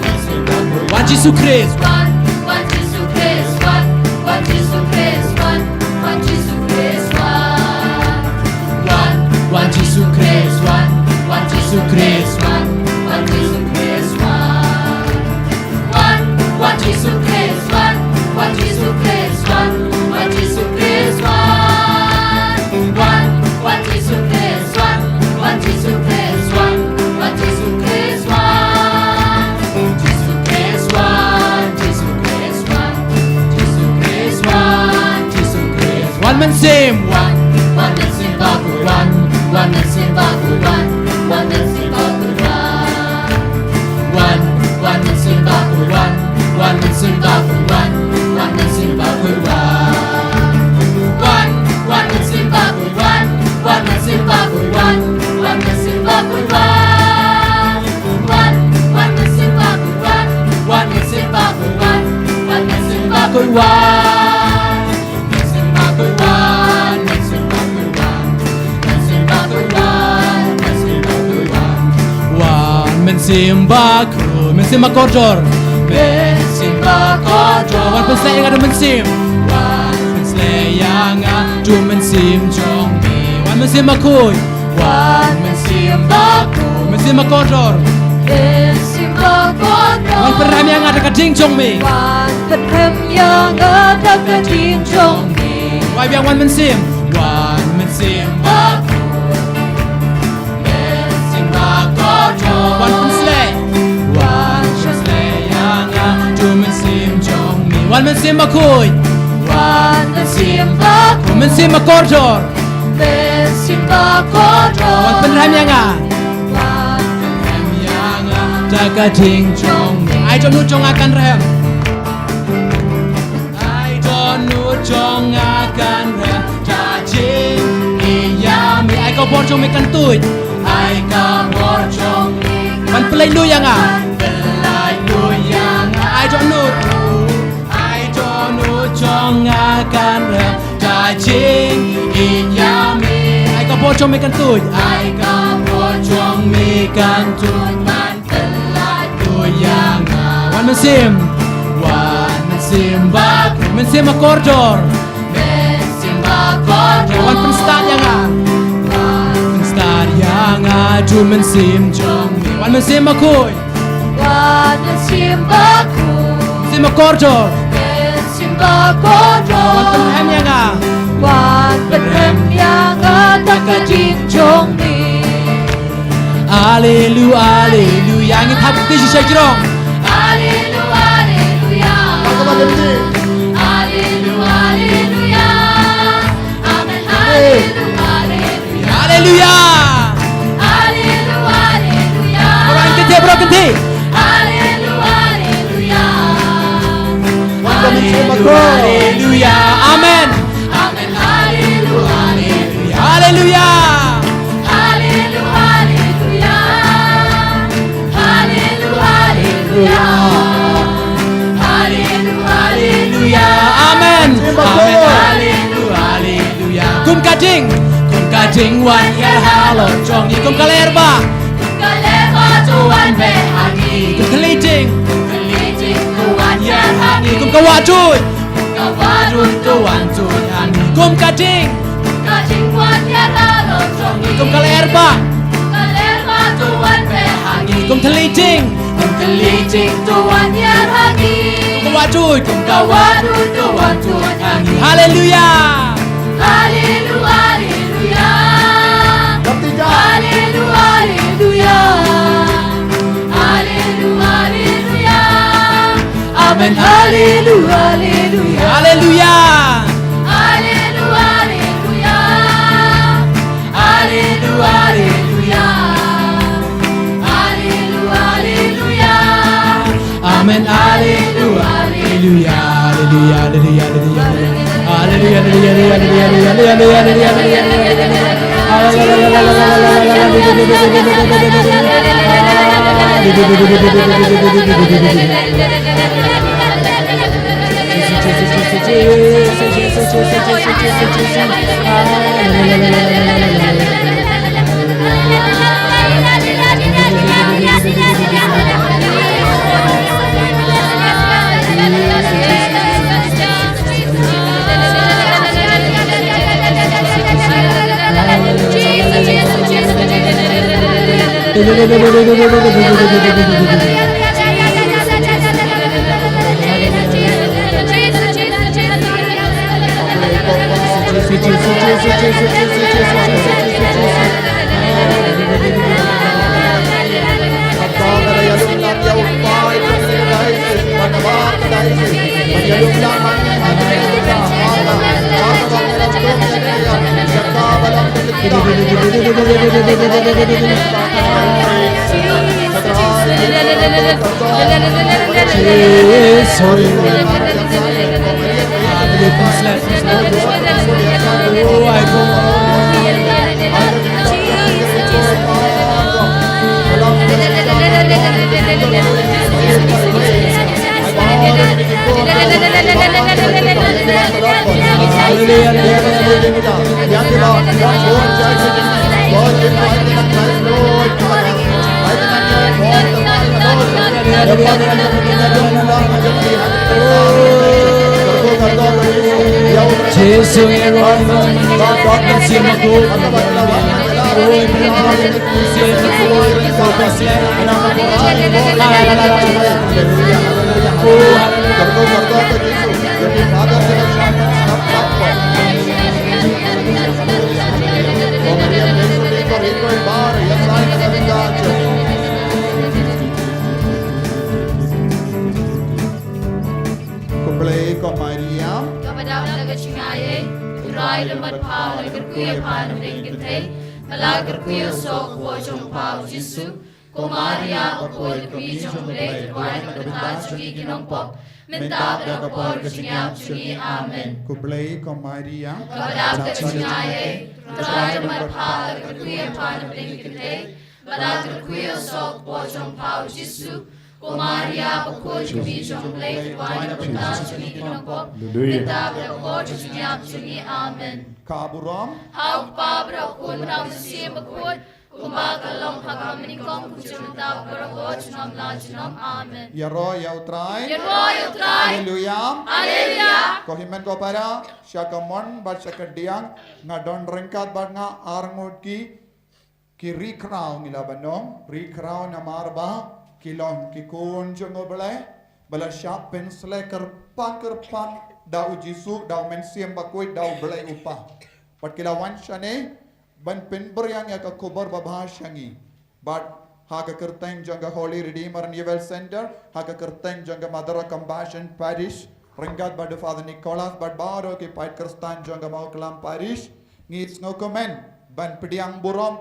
Wan Jisu. Khrist. Wan, wan Jisu Khrist, wan, wan Jisu Khrist, wan, wan Jisu Khrist, wan. Wan, wan Jisu Khrist, wan, wan Jisu Khrist, wan, wan Jisu Khrist, wan. Wan, wan Jisu Khrist, wan, wan Jisu Khrist, wan, wan Jisu Khrist, wan. Wan, wan Jisu Khrist, wan, wan Jisu Khrist, wan, wan Jisu Khrist, wan. Jisu Khrist wan, Jisu Khrist wan, Jisu Khrist wan, Jisu Khrist wan. Wan Mynsiem. Wan, wan Mynsiem Bakhuid wan, wan Mynsiem Bakhuid wan, wan Mynsiem Bakhuid wan. Wan, wan Mynsiem Bakhuid wan, wan Mynsiem Bakhuid wan, wan Mynsiem Bakhuid wan. Wan, wan Mynsiem Bakhuid wan, wan Mynsiem Bakhuid wan, wan Mynsiem Bakhuid wan. Wan, wan Mynsiem Bakhuid wan, wan Mynsiem Bakhuid wan, wan Mynsiem Bakhuid wan. Mynsiem Bakhuid wan, Mynsiem Bakhuid wan, Mynsiem Bakhuid wan, Mynsiem Bakhuid wan. Wan Mynsiem Bakhuid, Mynsiem Bakordor. Mynsiem Bakordor. Wan pynshlei ïa nga da u Mynsiem. Wan pynshlei ïa nga da u Mynsiem jong me. Wan Mynsiem Bakhuid. Wan Mynsiem Bakhuid. Mynsiem Bakordor. Mynsiem Bakordor. Wan pynrem ïa nga da ka ding jong me. Wan pynrem ïa nga da ka ding jong me. Wai biang, Wan Mynsiem. Wan Mynsiem Bakhuid. Mynsiem Bakordor. Wan pynshlei. Wan pynshlei ïa nga da u Mynsiem jong me. Wan Mynsiem Bakhuid. Wan Mynsiem Bakhuid. Mynsiem Bakordor. Mynsiem Bakordor. Wan pynrem ïa nga. Wan pynrem ïa nga da ka ding jong me. Ai dohnud jong nga kan rem. Ai dohnud jong nga kan rem da ka jingïeit ïa me. Ai ka bor jong me kan tuid. Ai ka bor jong me kan, wan pynlait luid ïa nga. Wan pynlait luid ïa nga. Ai dohnud. Ai dohnud jong nga kan rem da ka jingïeit ïa me. Ai ka bor jong me kan tuid. Ai ka bor jong me kan tuid. Wan pynlait luid ïa nga. Wan Mynsiem. Wan Mynsiem Bakhuid. Mynsiem Bakordor. Mynsiem Bakordor. Wan pynstad ïa nga. Wan pynstad ïa nga da u Mynsiem jong me. Wan Mynsiem Bakhuid. Wan Mynsiem Bakhuid. Mynsiem Bakordor. Mynsiem Bakordor. Wan pynrem ïa nga. Wan pynrem ïa nga da ka ding jong me. Alelu, aleluya. Ngin thap kti shisha jrong. Alelu, aleluya. Alelu, aleluya. Amen. Alelu, aleluya. Haleluya. Haleluya, haleluya. Baroh kynthih, baroh kynthih. Haleluya, haleluya. Haleluya, haleluya. Amen. Amen. Haleluya, haleluya. Haleluya. Haleluya, haleluya. Haleluya, haleluya. Haleluya, haleluya. Amen. Amen. Haleluya, haleluya. Kum ka ding, kum ka ding wan hiar halor jong ngi, kum ka lyer ba. Kum ka lyer ba to wan beh ha ngi. Kum ka khlieh ding, kum ka khlieh ding to wan hiar ha ngi. Kum ka wah duh, kum ka wah duh to wan duh ha ngi. Kum ka ding, kum ka ding wan hiar halor jong ngi. Kum ka lyer ba, kum ka lyer ba to wan beh ha ngi. Kum ka khlieh ding, kum ka khlieh ding to wan hiar ha ngi. Kum ka wah duh, kum ka wah duh to wan duh ha ngi. Haleluya. Haleluya, haleluya. Haleluya, haleluya. Haleluya, haleluya. Amen. Haleluya, haleluya. Haleluya. Haleluya, haleluya. Haleluya, haleluya. Haleluya, haleluya. Amen. Haleluya, haleluya. Haleluya, haleluya, haleluya. Haleluya, haleluya, haleluya. Sorry. Jesu, Khublei ko Maria. Kaba dap da ka jingaiei, U Trai u don bad pha, la kyrkhu ïa pha na pdeng kynthei, bad la kyrkhu ïa u soh u kpoh jong pha u Jisu. Ko Maria bakhuid, ka kmie jong U Blei, to duwai na ka bynta jong ngi ki nongpop, mynta bad ha ka por ka jingïap jong ngi. Amen. Khublei ko Maria. Kaba dap da ka jingaiei, U Trai u don bad pha, la kyrkhu ïa pha na pdeng kynthei, bad la kyrkhu ïa u soh u kpoh jong pha u Jisu. Ko Maria bakhuid, ka kmie jong U Blei, to duwai na ka bynta jong ngi ki nongpop, mynta bad ha ka por ka jingïap jong ngi. Amen. Ka burom ha U Kpa bad ha U Khun bad ha U Mynsiem Bakhuid, kumba ka long ha ka mynnyngkong, kumjuh mynta, baroh junom la junom. Amen. Ïaroh ïa U Trai. Ïaroh ïa U Trai. Haleluia. Haleluia. Ko hynmen ko para, sha ka mon bad sha ka diang, nga don ryngkat bad nga arngut ki, ki ri khraw ngi la ban ong, ri khraw namar ba ki long ki khun jong U Blei, ba la shah pynsleh kyrpang kyrpang da U Jisu, da U Mynsiem Bakhuid, da U Blei U Kpa. Bad ki la wan shane ban pynphriang ïa ka khubor babha sha ngi. Bad ha ka kyrteng jong ka Holy Redeemer Renewal Center, ha ka kyrteng jong ka Mother of Compassion Parish, ryngkat bad u Father Nicholas, bad baroh ki paid Khristan jong ka Mawklam Parish, ngi sngewkmen ban pdiang burom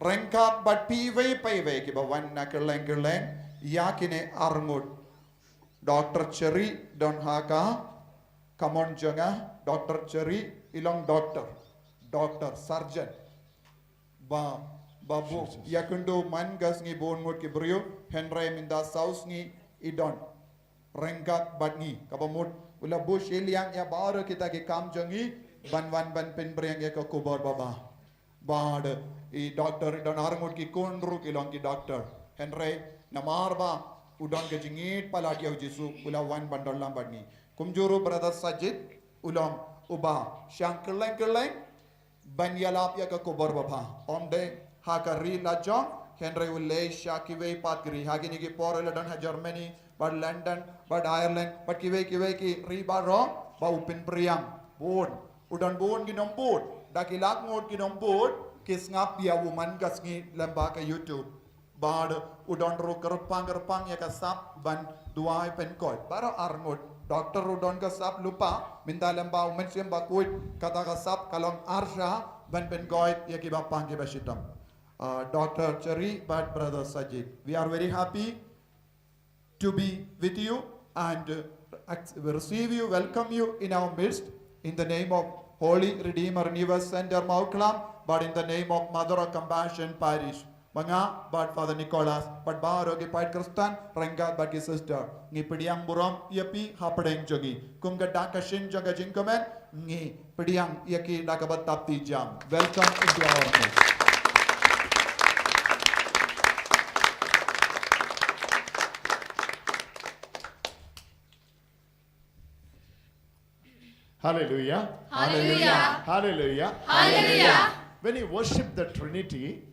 ryngkat bad phi iwei pa iwei kiba wan na kylleng kylleng ïa kine arngut. Doctor Cheri don ha ka, ka mon jong nga, Doctor Cheri i long doctor, doctor surgeon. Ba, ba bun, ïa kynduh man ka sngi bun ngut ki briew, hynrei mynta saw sngi i don ryngkat bad ngi, kaba mut u la buh shiliang ïa baroh kita ki kam jong ngi, ban wan ban pynphriang ïa ka khubor babha. Bad i doctor i don arngut ki khun ruh ki long ki doctor. Hynrei namar ba u don ka jingïeit palat ïa U Jisu, u la wan ban don lang bad ngi. Kumjuh ruh Brother Sajid, u long uba shang kylleng kylleng ban ïalap ïa ka khubor babha. Um dei ha ka ri lajong, hynrei u leit sha kiwei pat ki ri. Ha kine ki por u la don ha Germany, bad London, bad Ireland, bad kiwei kiwei ki ri baroh, ba u pynphriang. Bun, u don bun ki nongbud, da ki lak ngut ki nongbud ki sngap ïa u man ka sngi lyngba ka YouTube. Bad u don ruh kyrpang kyrpang ïa ka sap ban duwai pynkoit. Baroh arngut, doctor u don ka sap lypa, mynta lyngba U Mynsiem Bakhuid, kata ka sap ka long arsha ban pynkoit ïa kiba pang kiba shitom. Uh, Doctor Cheri bad Brother Sajid, we are very happy to be with you and, uh, ac-, receive you, welcome you in our midst, in the name of Holy Redeemer Renewal Center Mawklam, but in the name of Mother of Compassion Parish. Ba nga bad Father Nicholas bad baroh ki paid Khristan ryngkat bad ki sister, ngi pdiang burom ïa phi hapdeng jong ngi. Kum ka dak ka shin jong ka jingkmen, ngi pdiang ïa ki da kaba tap ti jam. Welcome into our midst. Hallelujah. Hallelujah. Hallelujah. Hallelujah. When you worship the Trinity,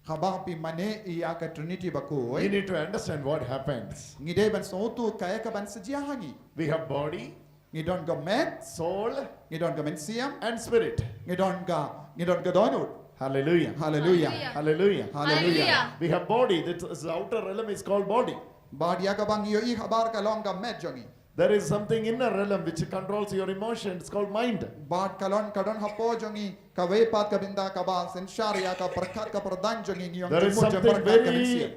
Haba phi mane ïa ka Trinity bakhuid, you need to understand what happens. Ngi dei ban sngewthuh kaei kaban sa jia ha ngi. We have body, ngi don ka met, soul, ngi don ka mynsiem, and spirit. Ngi don ka, ngi don ka dohnud. Hallelujah. Hallelujah. Hallelujah. Hallelujah. Hallelujah. We have body. That is the outer realm is called body. Bad ïa kaba ngi ïohi habar ka long ka met jong ngi. There is something inner realm which controls your emotion. It's called mind. Bad ka long ka don hapoh jong ngi kawei pat ka bynta kaba synshar ïa ka pyrkhat ka pyrdan jong ngi, ngi ong. There is jingmut jong something pyrkhat ka very, mynsiem,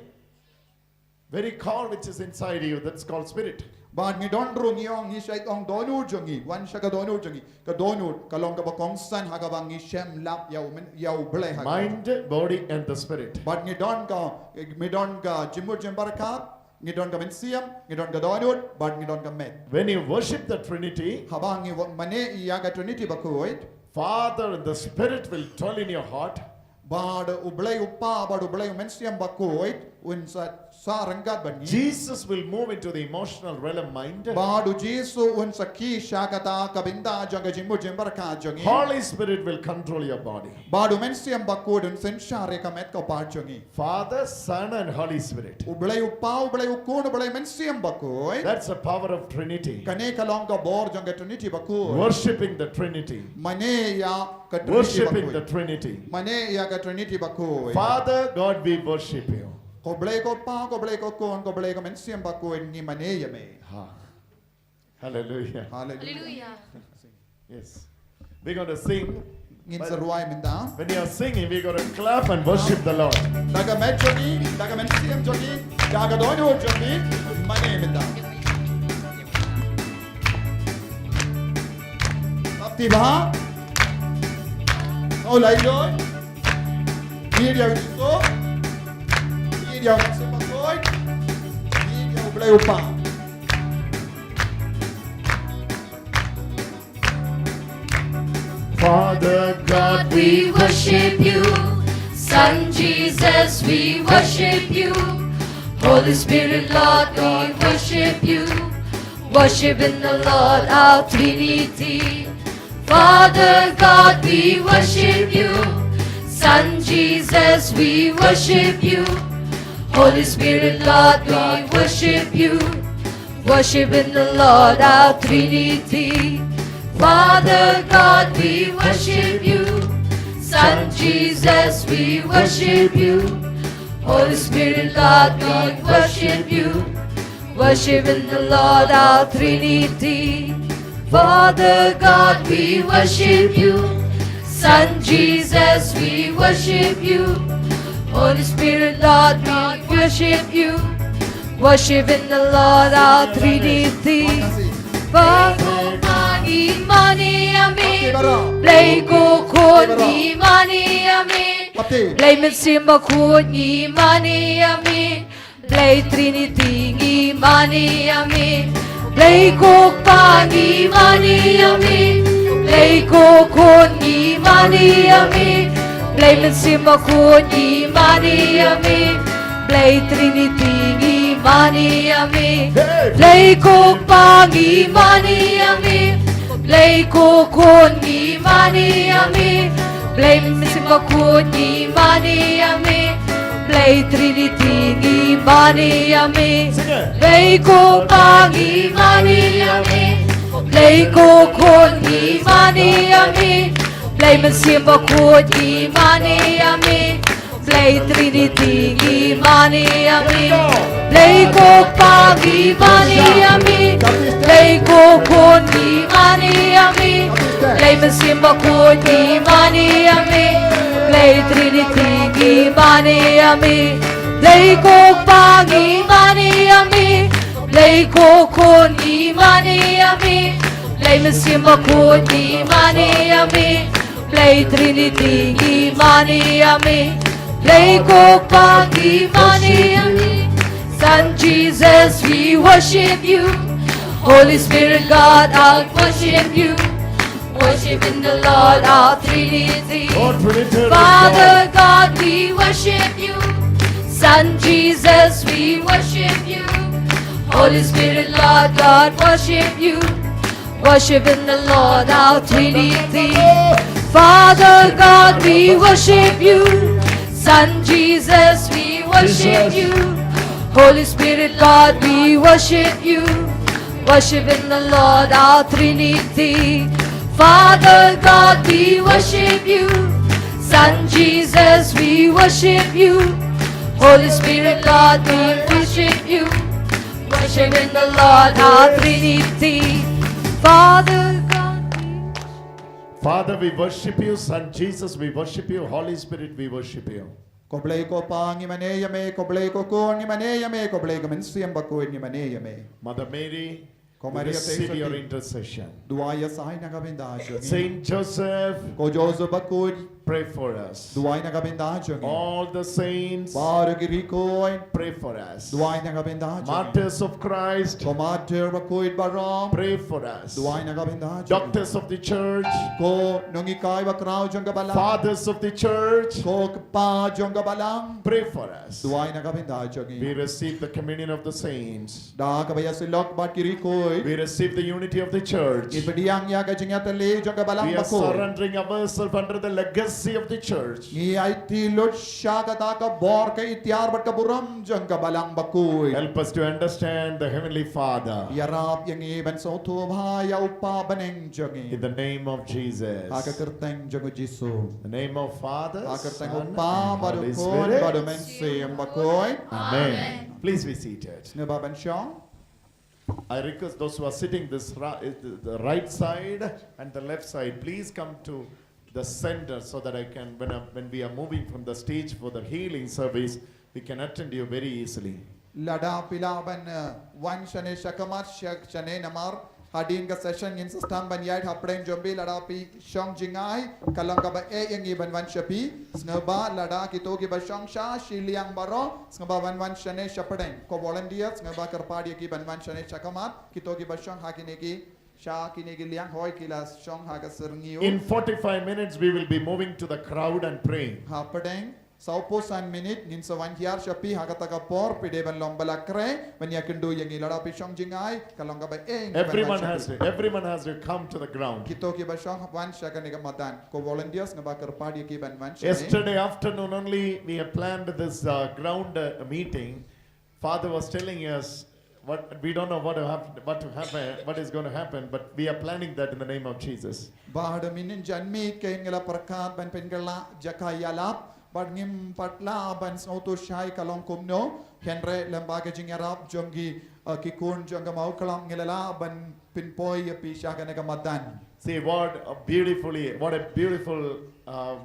very core which is inside you. That's called spirit. Bad ngi don ruh ngi ong, ngi shait ong dohnud jong ngi, wan sha ka dohnud jong ngi. Ka dohnud ka long kaba kongsan ha kaba ngi shem lap ïa u men, ïa U Blei ha ka. Mind, body, and the spirit. Bad ngi don ka, ngi don ka jingmut jingpyrkhat, ngi don ka mynsiem, ngi don ka dohnud, bad ngi don ka met. When you worship the Trinity, haba ngi wa-, mane ïa ka Trinity bakhuid, Father and the Spirit will dwell in your heart. Bad U Blei U Kpa, bad U Blei U Mynsiem Bakhuid un sa, sa ryngkat bad ngi. Jesus will move into the emotional realm, mind. Bad U Jisu un sa kiew sha kata ka bynta jong ka jingmut jingpyrkhat jong ngi. Holy Spirit will control your body. Bad U Mynsiem Bakhuid un synshar ïa ka met ka phad jong ngi. Father, Son, and Holy Spirit. U Blei U Kpa, U Blei U Khun, U Blei U Mynsiem Bakhuid. That's the power of Trinity. Kane ka long ka bor jong ka Trinity bakhuid. Worshipping the Trinity. Mane ïa ka Trinity bakhuid. Worshipping the Trinity. Mane ïa ka Trinity bakhuid. Father God, we worship you. Ko Blei ko Kpa, ko Blei ko Khun, ko Blei ko Mynsiem Bakhuid, ngi mane ïa me. Ha. Hallelujah. Hallelujah. Hallelujah. Yes. We're going to sing. Ngin sa rwai mynta. When you are singing, we're going to clap and worship the Lord. Da ka met jong ngi, da ka mynsiem jong ngi, da ka dohnud jong ngi, mane mynta. Sngap ti bha. Oh, lai doi. Ïa U Jisu. Ïa U Mynsiem Bakhuid. Ïa U Blei U Kpa. Father God, we worship you. Son Jesus, we worship you. Holy Spirit, Lord, we worship you. Worship in the Lord, our Trinity. Father God, we worship you. Son Jesus, we worship you. Holy Spirit, Lord, we worship you. Worship in the Lord, our Trinity. Father God, we worship you. Son Jesus, we worship you. Holy Spirit, Lord, we worship you. Worship in the Lord, our Trinity. Father God, we worship you. Son Jesus, we worship you. Holy Spirit, Lord, we worship you. Worship in the Lord, our Trinity. Father, ngi mane ïa me. Blei ko Khun, ngi mane ïa me. Blei Mynsiem Bakhuid, ngi mane ïa me. Blei Trinity, ngi mane ïa me. Blei ko Kpa, ngi mane ïa me. Blei ko Khun, ngi mane ïa me. Blei Mynsiem Bakhuid, ngi mane ïa me. Blei Trinity, ngi mane ïa me. Blei ko Kpa, ngi mane ïa me. Blei ko Khun, ngi mane ïa me. Blei Mynsiem Bakhuid, ngi mane ïa me. Blei Trinity, ngi mane ïa me. Blei ko Kpa, ngi mane ïa me. Blei ko Khun, ngi mane ïa me. Blei Mynsiem Bakhuid, ngi mane ïa me. Blei Trinity, ngi mane ïa me. Blei ko Kpa, ngi mane ïa me. Blei ko Khun, ngi mane ïa me. Blei Mynsiem Bakhuid, ngi mane ïa me. Blei Trinity, ngi mane ïa me. Blei ko Kpa, ngi mane ïa me. Blei ko Khun, ngi mane ïa me. Blei Mynsiem Bakhuid, ngi mane ïa me. Blei Trinity, ngi mane ïa me. Blei ko Kpa, ngi mane ïa me. Son Jesus, we worship you. Holy Spirit, God, I worship you. Worship in the Lord, our Trinity. Oh, Trinity, Father God, we worship you. Son Jesus, we worship you. Holy Spirit, Lord God, worship you. Worship in the Lord, our Trinity. Father God, we worship you. Son Jesus, we worship you. Holy Spirit, God, we worship you. Worship in the Lord, our Trinity. Father God, we worship you. Son Jesus, we worship you. Holy Spirit, God, we worship you. Worship in the Lord, our Trinity. Father God, we Father, we worship you. Son Jesus, we worship you. Holy Spirit, we worship you. Ko Blei ko Pa, ngi mane ïa me. Ko Blei ko Khun, ngi mane ïa me. Ko Blei ko Mynsiem Bakhuid, ngi mane ïa me. Mother Mary, ko Maria, receive your intercession. Duwai ïa sa ïa ka bynta jong ngi. Saint Joseph, ko Joseph Bakhuid, pray for us. Duwai ïa ka bynta jong ngi. All the saints, baroh ki riewkhuid, pray for us. Duwai ïa ka bynta jong ngi. Martyrs of Christ, ko martyr bakhuid baroh, pray for us. Duwai ïa ka bynta jong ngi. Doctors of the church, ko nonghikai bakhraw jong ka balang. Fathers of the church, ko kpa jong ka balang, pray for us. Duwai ïa ka bynta jong ngi. We receive the communion of the saints. Da kaba ïasyllok bad ki riewkhuid, we receive the unity of the church. Ngi pdiang ïa ka jingïatylli jong ka balang bakhuid. We are surrendering ourselves under the legacy of the church. Ngi aiti lut sha kata ka bor, ka iktiar bad ka burom jong ka balang bakhuid. Help us to understand the Heavenly Father. Ïarap ïa ngi ban sngewthuh bha ïa u Pa bneng jong ngi. In the name of Jesus. Ha ka kyrteng jong u Jisu. The name of Father, ha ka kyrteng u Pa bad u Khun bad u Mynsiem Bakhuid. Amen. Please be seated. Sngewbha ban shong. I request those who are sitting this ri- the the right side and the left side, please come to the center so that I can, when, I, when we are moving from the stage for the healing service, we can attend you very easily. Lada phi lah ban uh, wan shane shakhmat, shak shane namar hadien ka session ngin sa sdang ban ïaid hapdeng jong phi. Lada phi shong jngai, ka long kaba eh ïa ngi ban wan sha phi. Sngewbha lada kito kiba shong sha shiliang baroh, sngewbha ban wan shane shapdeng. Ko volunteer, sngewbha kyrpad ïa ki ban wan shane shakhmat. Kito kiba shong ha kine ki, sha kine ki liang, hooid, ki la shong ha ka syrngiew. In forty-five minutes, we will be moving to the crowd and praying. Hapdeng sawphew san minit ngin sa wan hiar sha phi. Ha kata ka por phi dei ban long ba la khreh ban ïakynduh ïa ngi. Lada phi shong jngai, ka long kaba eh ïa ngi ban wan sha phi. Everyone has to, everyone has to come to the ground. Kito kiba shong, wan sha kane ka madan. Ko volunteers, sngewbha kyrpad ïa ki ban wan shane. Yesterday afternoon only, we have planned this uh, ground uh, meeting. Father was telling us, what, we don't know what, have, what to happen, what is going to happen, but we are planning that in the name of Jesus. Bad mynhynnin janmiet kein ngi la pyrkhat ban pynkylla jaka ïalap, bad ngim pat lah ban sngewthuh shai ka long kumno. Hynrei lyngba ka jingïarap jong ki, uh, ki khun jong ka Mawklam, ngi la lah ban pynpoi ïa phi sha kane ka madan. See what a beautifully, what a beautiful um,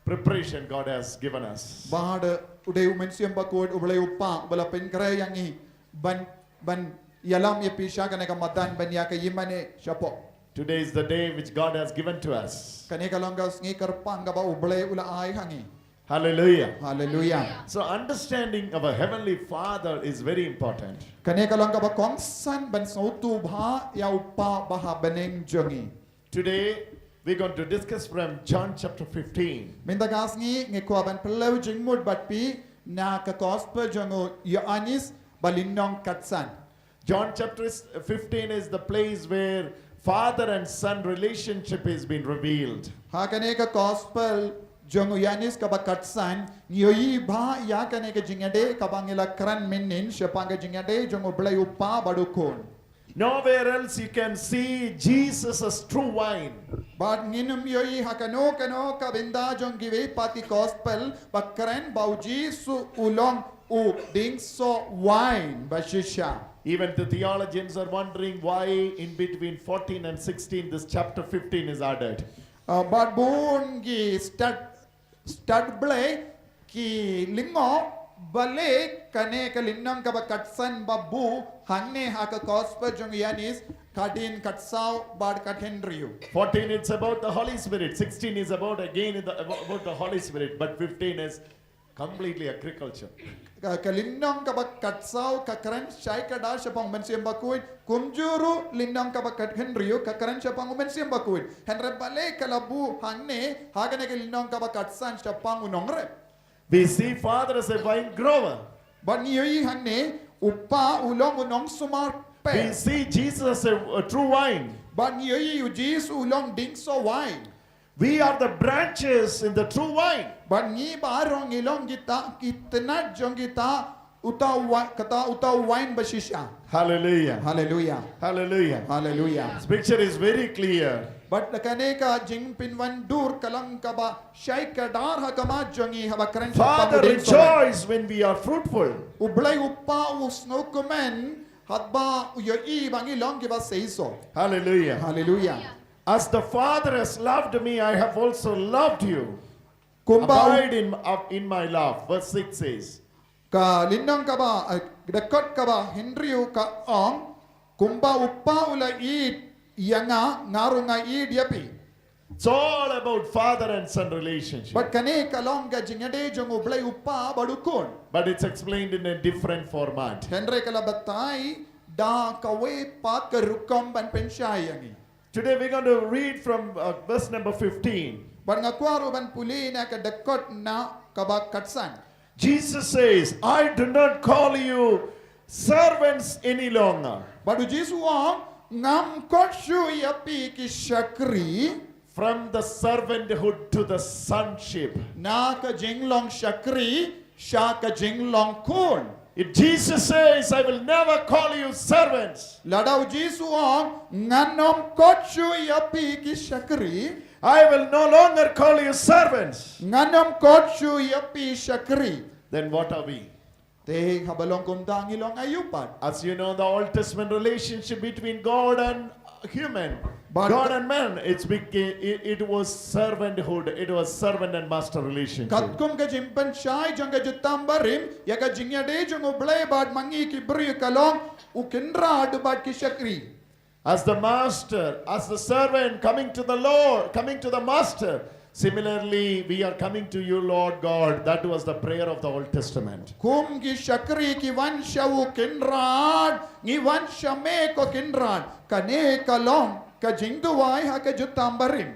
preparation God has given us. Bad u dei u Mynsiem Bakhuid, u Blei u Pa, ba la pynkhreh ïa ngi ban, ban ïalam ïa phi sha kane ka madan ban ïa ka ïingmane shapoh. Today is the day which God has given to us. Kane ka long ka sngi kyrpang kaba u Blei u la ai ha ngi. Hallelujah. Hallelujah. So understanding our Heavenly Father is very important. Kane ka long kaba kongsan ban sngewthuh bha ïa u Pa ba ha bneng jong ngi. Today, we're going to discuss from John chapter fifteen. Mynta ka sngi ngi kwah ban pynlong jingmut bad phi na ka gospel jong u Ïoannis bad lynnong khatsan. John chapter fifteen is the place where father and son relationship has been revealed. Ha kane ka gospel jong u Ïoannis kaba khatsan, ngi ïohi bha ïa kane ka jingïadei kaba ngi la kren mynhynnin shaphang ka jingïadei jong u Blei u Pa bad u Khun. Nowhere else you can see Jesus as true vine. Bad ngim ïohi ha kano kano ka bynta jong kiwei pat ki gospel ba kren ba u Jisu u long u dieng soh vine ba shisha. Even the theologians are wondering why in between fourteen and sixteen this chapter fifteen is added. Uh, bad bun ki stad Stad Blei ki lyngngoh balei kane ka lynnong kaba khatsan ba buh hangne ha ka gospel jong u Ïoannis, ka dei khatsaw bad khathynriew. Fourteen, it's about the Holy Spirit. Sixteen is about, again, the, about the Holy Spirit. But fifteen is completely agriculture. Ka, ka lynnong kaba khatsaw ka kren shai ka da shaphang u Mynsiem Bakhuid, kumjuh ruh lynnong kaba khathynriew ka kren shaphang u Mynsiem Bakhuid. Hynrei balei ka la buh hangne ha kane ka lynnong kaba khatsan shaphang u nongrep? We see father as a vine grower. Bad ngi ïohi hangne u pa u long u nongsumar pep. We see Jesus as a, a true vine. Bad ngi ïohi u Jisu u long dieng soh vine. We are the branches in the true vine. Bad ngi baroh ngi long kita ki tnat jong kita uta wa, kata uta wine ba shisha. Hallelujah. Hallelujah. Hallelujah. Hallelujah. Scripture is very clear. Bad kane ka jingpynwandur ka long kaba shai kdar ha khmat jong ngi haba kren Father rejoice when we are fruitful. U Blei u Kpa u sngewkmen haba u ïohi ba ngi long kiba seisoh. Hallelujah. Hallelujah. As the Father has loved me, I have also loved you. Kumba u- Abide in, up in my love. Verse six says, Ka lynnong kaba, eh, dkhot kaba hynriew ka ong, kumba u Kpa u la ïeit ïa nga, nga ruh nga ïeit ïa phi. It's all about father and son relationship. Bad kane ka long ka jingïadei jong u Blei u Kpa bad u khun. But it's explained in a different format. Hynrei ka la batai da kawei pat ka rukom ban pynshai ïa ngi. Today we're going to read from uh, verse number fifteen. Bad nga kwah ruh ban pule na ka dkhot na kaba khatsan. Jesus says, I do not call you servants any longer. Bad u Jisu u ong, ngam khot shuh ïa phi ki shakri. From the servanthood to the sonship. Na ka jinglong shakri sha ka jinglong khun. If Jesus says, I will never call you servants, Lada u Jisu u ong, ngan ym khot shuh ïa phi ki shakri. I will no longer call you servants. Ngan ym khot shuh ïa phi shakri. Then what are we? Te haba long kumta ngi long aïu pat. As you know, the Old Testament relationship between God and human, But God and man, it's beca- it, it was servanthood, it was servant and master relationship. Katkum ka jingpynshai jong ka Jutang Barim ïa ka jingïadei jong u Blei bad ma ngi ki briew ka long u kynrad bad ki shakri. As the master, as the servant coming to the Lord, coming to the master, similarly, we are coming to you, Lord God. That was the prayer of the Old Testament. Kum ki shakri ki wan sha u kynrad, ngi wan sha me ko kynrad. Kane ka long ka jingduwai ha ka Jutang Barim.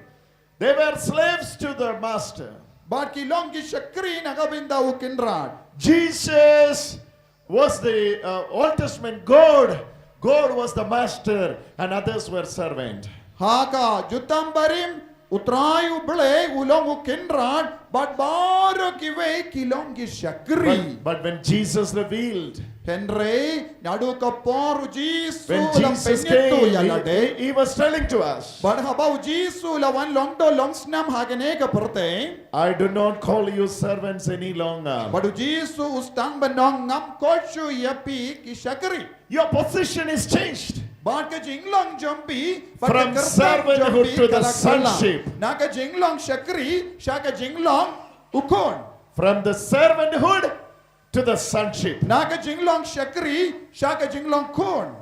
They were slaves to their master. Bad ki long ki shakri na ka bynta u kynrad. Jesus was the uh, Old Testament God. God was the master, and others were servant. Ha ka Jutang Barim, u Trai u Blei u long u kynrad, bad baroh kiwei ki long ki shakri. But, but when Jesus revealed, Hynrei naduh ka por u Jisu when u la Jesus pynïathuh came, ïa he, lade. he, he was telling to us, Bad haba u Jisu u la wan long doh long snam ha kane ka pyrthei. I do not call you servants any longer. Bad u Jisu u sdang ban ong ngam khot shuh ïa phi ki shakri. Your position is changed. Bad ka jinglong jong phi, bad ka From kyrteng jong servanthood phi to ka the la kylla. Sonship. Na ka jinglong shakri sha ka jinglong u khun. From the servanthood to the sonship. Na ka jinglong shakri sha ka jinglong khun.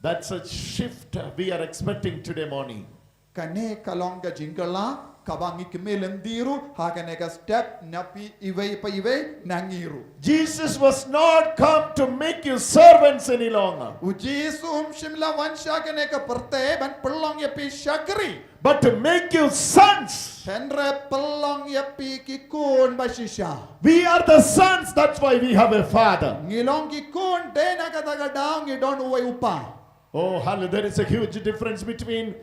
That's a shift we are expecting today morning. Kane ka long ka jingkylla kaba ngi kmie lynti ruh ha kane ka step na phi iwei pa iwei na ngi ruh. Jesus was not come to make you servants any longer, U Jisu um shym la wan sha kane ka pyrthei ban pynlong ïa phi shakri. But to make you sons. Hynrei pynlong ïa phi ki khun ba shisha. We are the sons, that's why we have a father. Ngi long ki khun, dei na kata ka daw ngi don uwei u kpa. Oh, hallelujah. There is a huge difference between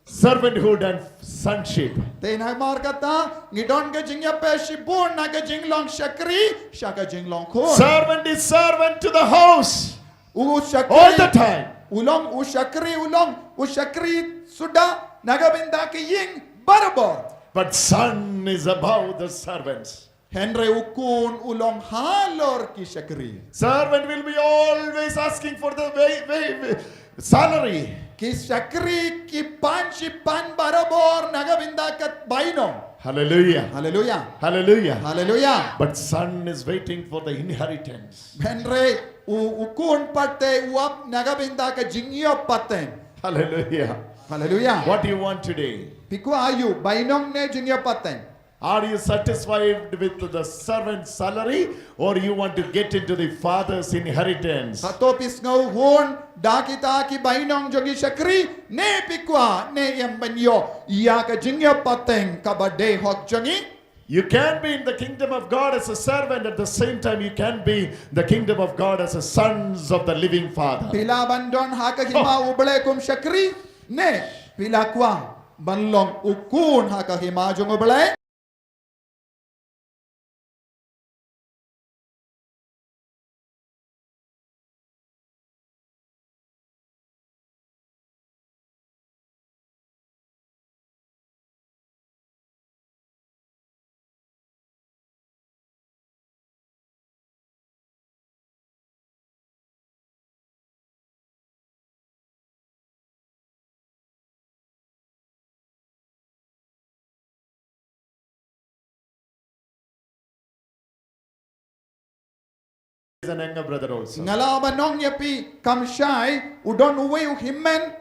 servanthood and sonship. Te namar kata ngi don ka jingïapher shibun na ka jinglong shakri sha ka jinglong khun. Servant is servant to the house. U shakri All the time. U long u shakri, u long u shakri suda na ka bynta ka ïing barabor. But son is above the servants. Hynrei u khun u long halor ki shakri. Servant will be always asking for the way, way, way, salary. Ki shakri ki pan shi pan barabor na ka bynta ka bainong. Hallelujah. Hallelujah. Hallelujah. Hallelujah. But son is waiting for the inheritance. Hynrei u, u khun pat te u ap na ka bynta ka jingïap pateng. Hallelujah. Hallelujah. What do you want today? Phi kwah aïu, bainong ne jingïap pateng? Are you satisfied with the servant's salary, or you want to get into the father's inheritance? Hato phi sngewhun da kita ki bainong jong ki shakri, ne phi kwah ne em ban ïoh ïa ka jingïap pateng kaba dei hok jong ngi? You can be in the kingdom of God as a servant, at the same time you can be the kingdom of God as a sons of the living Father. Phi lah ban don ha ka hima U Blei kum shakri, ne phi lah kwah ban long u khun ha ka hima jong U Blei. Is an younger brother also. Nga lah ban ong ïa phi, kam shai, u don uwei u hynmen,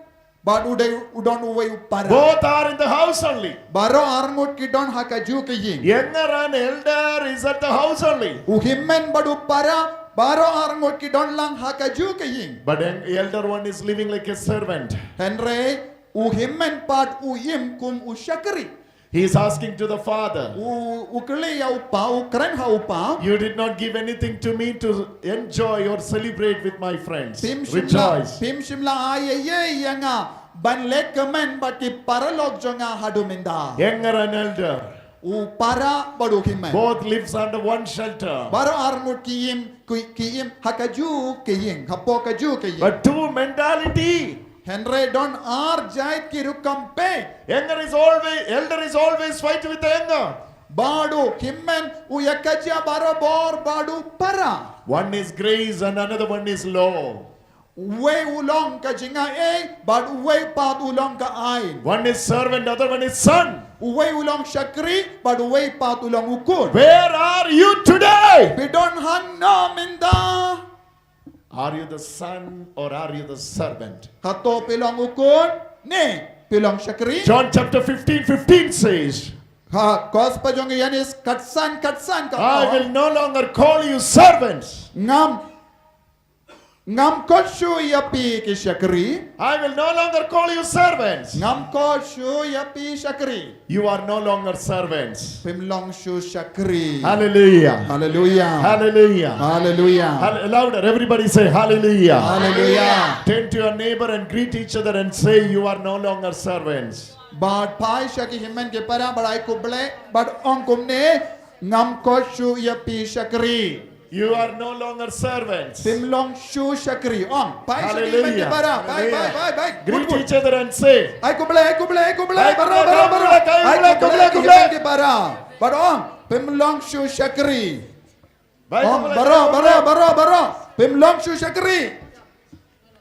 bad u dei, u don uwei u para. Both are in the house only. Baroh arngut ki don ha kajuh ka ïing. Younger and elder is at the house only. U hynmen bad u para, baroh arngut ki don lang ha kajuh ka ïing. But an elder one is living like a servant. Hynrei u hynmen pat u im kum u shakri. He is asking to the father, U, u kylli ïa u pa, u kren ha u pa. You did not give anything to me to enjoy or celebrate with my friends. Phim shym la, Rejoice. Phim shym la ai ei ei ïa nga ban leh kmen bad ki paralok jong nga haduh mynta. Younger and elder. U para bad u hynmen. Both lives under one shelter. Baroh arngut ki im, ki, ki im ha kajuh ka ïing, hapoh kajuh ka ïing. But two mentality. Hynrei don ar jait ki rukom peit. Younger is always, elder is always fight with the younger. Bad u hynmen u ïa kajia barabor bad u para. One is grace and another one is law. Uwei u long ka jingai, bad uwei pat u long ka aiñ. One is servant, other one is son. Uwei u long shakri, bad uwei pat u long u khun. Where are you today? Phi don hangno mynta? Are you the son or are you the servant? Hato phi long u khun ne phi long shakri? John chapter fifteen fifteen says, Ha Gospel jong Ïoannis khatsan khatsan ka ong, I will no longer call you servants. Ngam, ngam koit shuh ïa phi ki shakri. I will no longer call you servants. Ngam koit shuh ïa phi shakri. You are no longer servants. Phim long shuh shakri. Hallelujah. Hallelujah. Hallelujah. Hallelujah. Hall-, louder. Everybody say hallelujah. Hallelujah. Turn to your neighbor and greet each other and say, you are no longer servants. Bad phai sha ki hynmen ki para bad ai khublei bad ong kumne, ngam koit shuh ïa phi shakri. You are no longer servants. Phim long shuh shakri. Ong, phai sha ki hynmen ki para. Phai, phai, phai, phai. Greet each other and say, ai khublei, ai khublei, ai khublei. Baroh, baroh, baroh. Ai khublei, ai khublei, ai khublei. Bad ong, phim long shuh shakri. Ong, baroh, baroh, baroh, baroh. Phim long shuh shakri.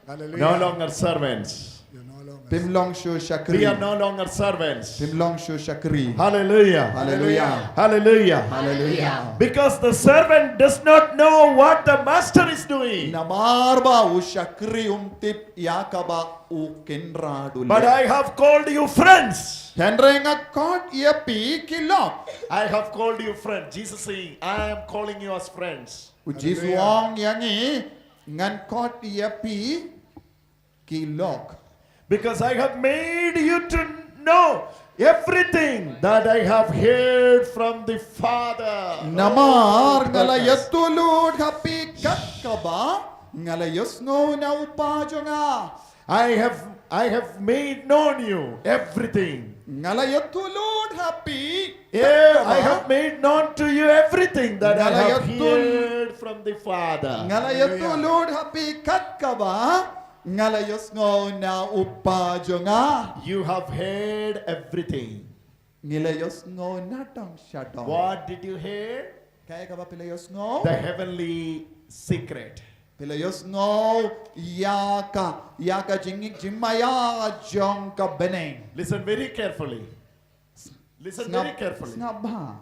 Hallelujah. No longer servants. You're no longer Phim long shuh shakri. We are no longer servants. Phim long shuh shakri. Hallelujah. Hallelujah. Hallelujah. Hallelujah. Because the servant does not know what the master is doing. Namar ba u shakri um tip ïa kaba u kynrad u leh. But I have called you friends. Hynrei nga koit ïa phi ki lok. I have called you friends. Jesus saying, I am calling you as friends. U Jisu u ong ïa ngi, ngan koit ïa phi ki lok. Because I have made you to know everything that I have heard from the Father. Namar nga la ïathuh lut ha phi kat kaba nga la ïohsngew na u Pa jong nga. I have, I have made known you everything. Nga la ïathuh lut ha phi kat kaba. Yeah, I have made known to you everything that I have heard from the Father. Nga la ïathuh lut ha phi kat kaba nga la ïohsngew na u Pa jong nga. You have heard everything. Ngi la ïohsngew na dong sha dong. What did you hear? Kaei kaba phi la ïohsngew? The heavenly secret. Phi la ïohsngew ïa ka, ïa ka jingngeit jingmaïa jong ka bneng. Listen very carefully. Listen very carefully. Sngap bha.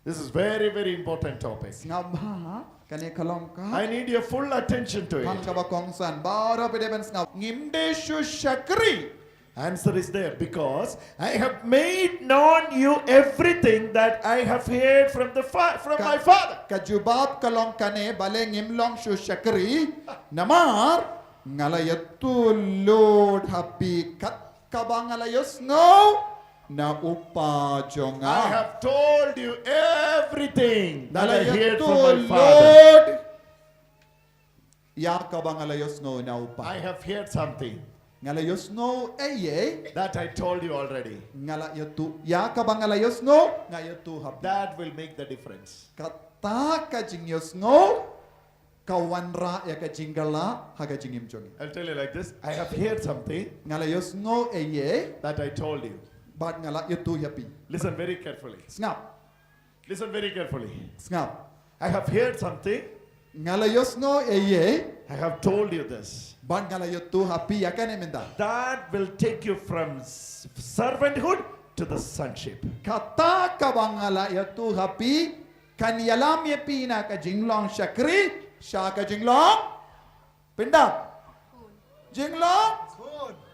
This is very, very important topic. Sngap bha, kane ka long ka. I need your full attention to it. Tang kaba kongsan, baroh phi dei ban sngap. Ngim dei shuh shakri. Answer is there, because I have made known you everything that I have heard from the fa-, from my Father. Ka jubab ka long kane, balei ngim long shuh shakri, namar nga la ïathuh lut ha phi kat kaba nga la ïohsngew na u Pa jong nga. I have told you everything that I heard from my Father. Nga la ïathuh lut ïa kaba nga la ïohsngew na u Pa. I have heard something. Nga la ïohsngew ei ei. That I told you already. Nga la ïathuh. Ïa kaba nga la ïohsngew, nga ïathuh ha phi. That will make the difference. Kata ka jingïohsngew ka wanrah ïa ka jingkylla ha ka jingim jong ngi. I'll tell you like this. I have heard something. Nga la ïohsngew ei ei. That I told you. Bad nga la ïathuh ïa phi. Listen very carefully. Sngap. Listen very carefully. Sngap. I have heard something. Nga la ïohsngew ei ei. I have told you this. Bad nga la ïathuh ha phi ïa kane mynta. That will take you from s- servanthood to the sonship. Kata kaba nga la ïathuh ha phi kan ïalam ïa phi na ka jinglong shakri sha ka jinglong pyndap. Jinglong?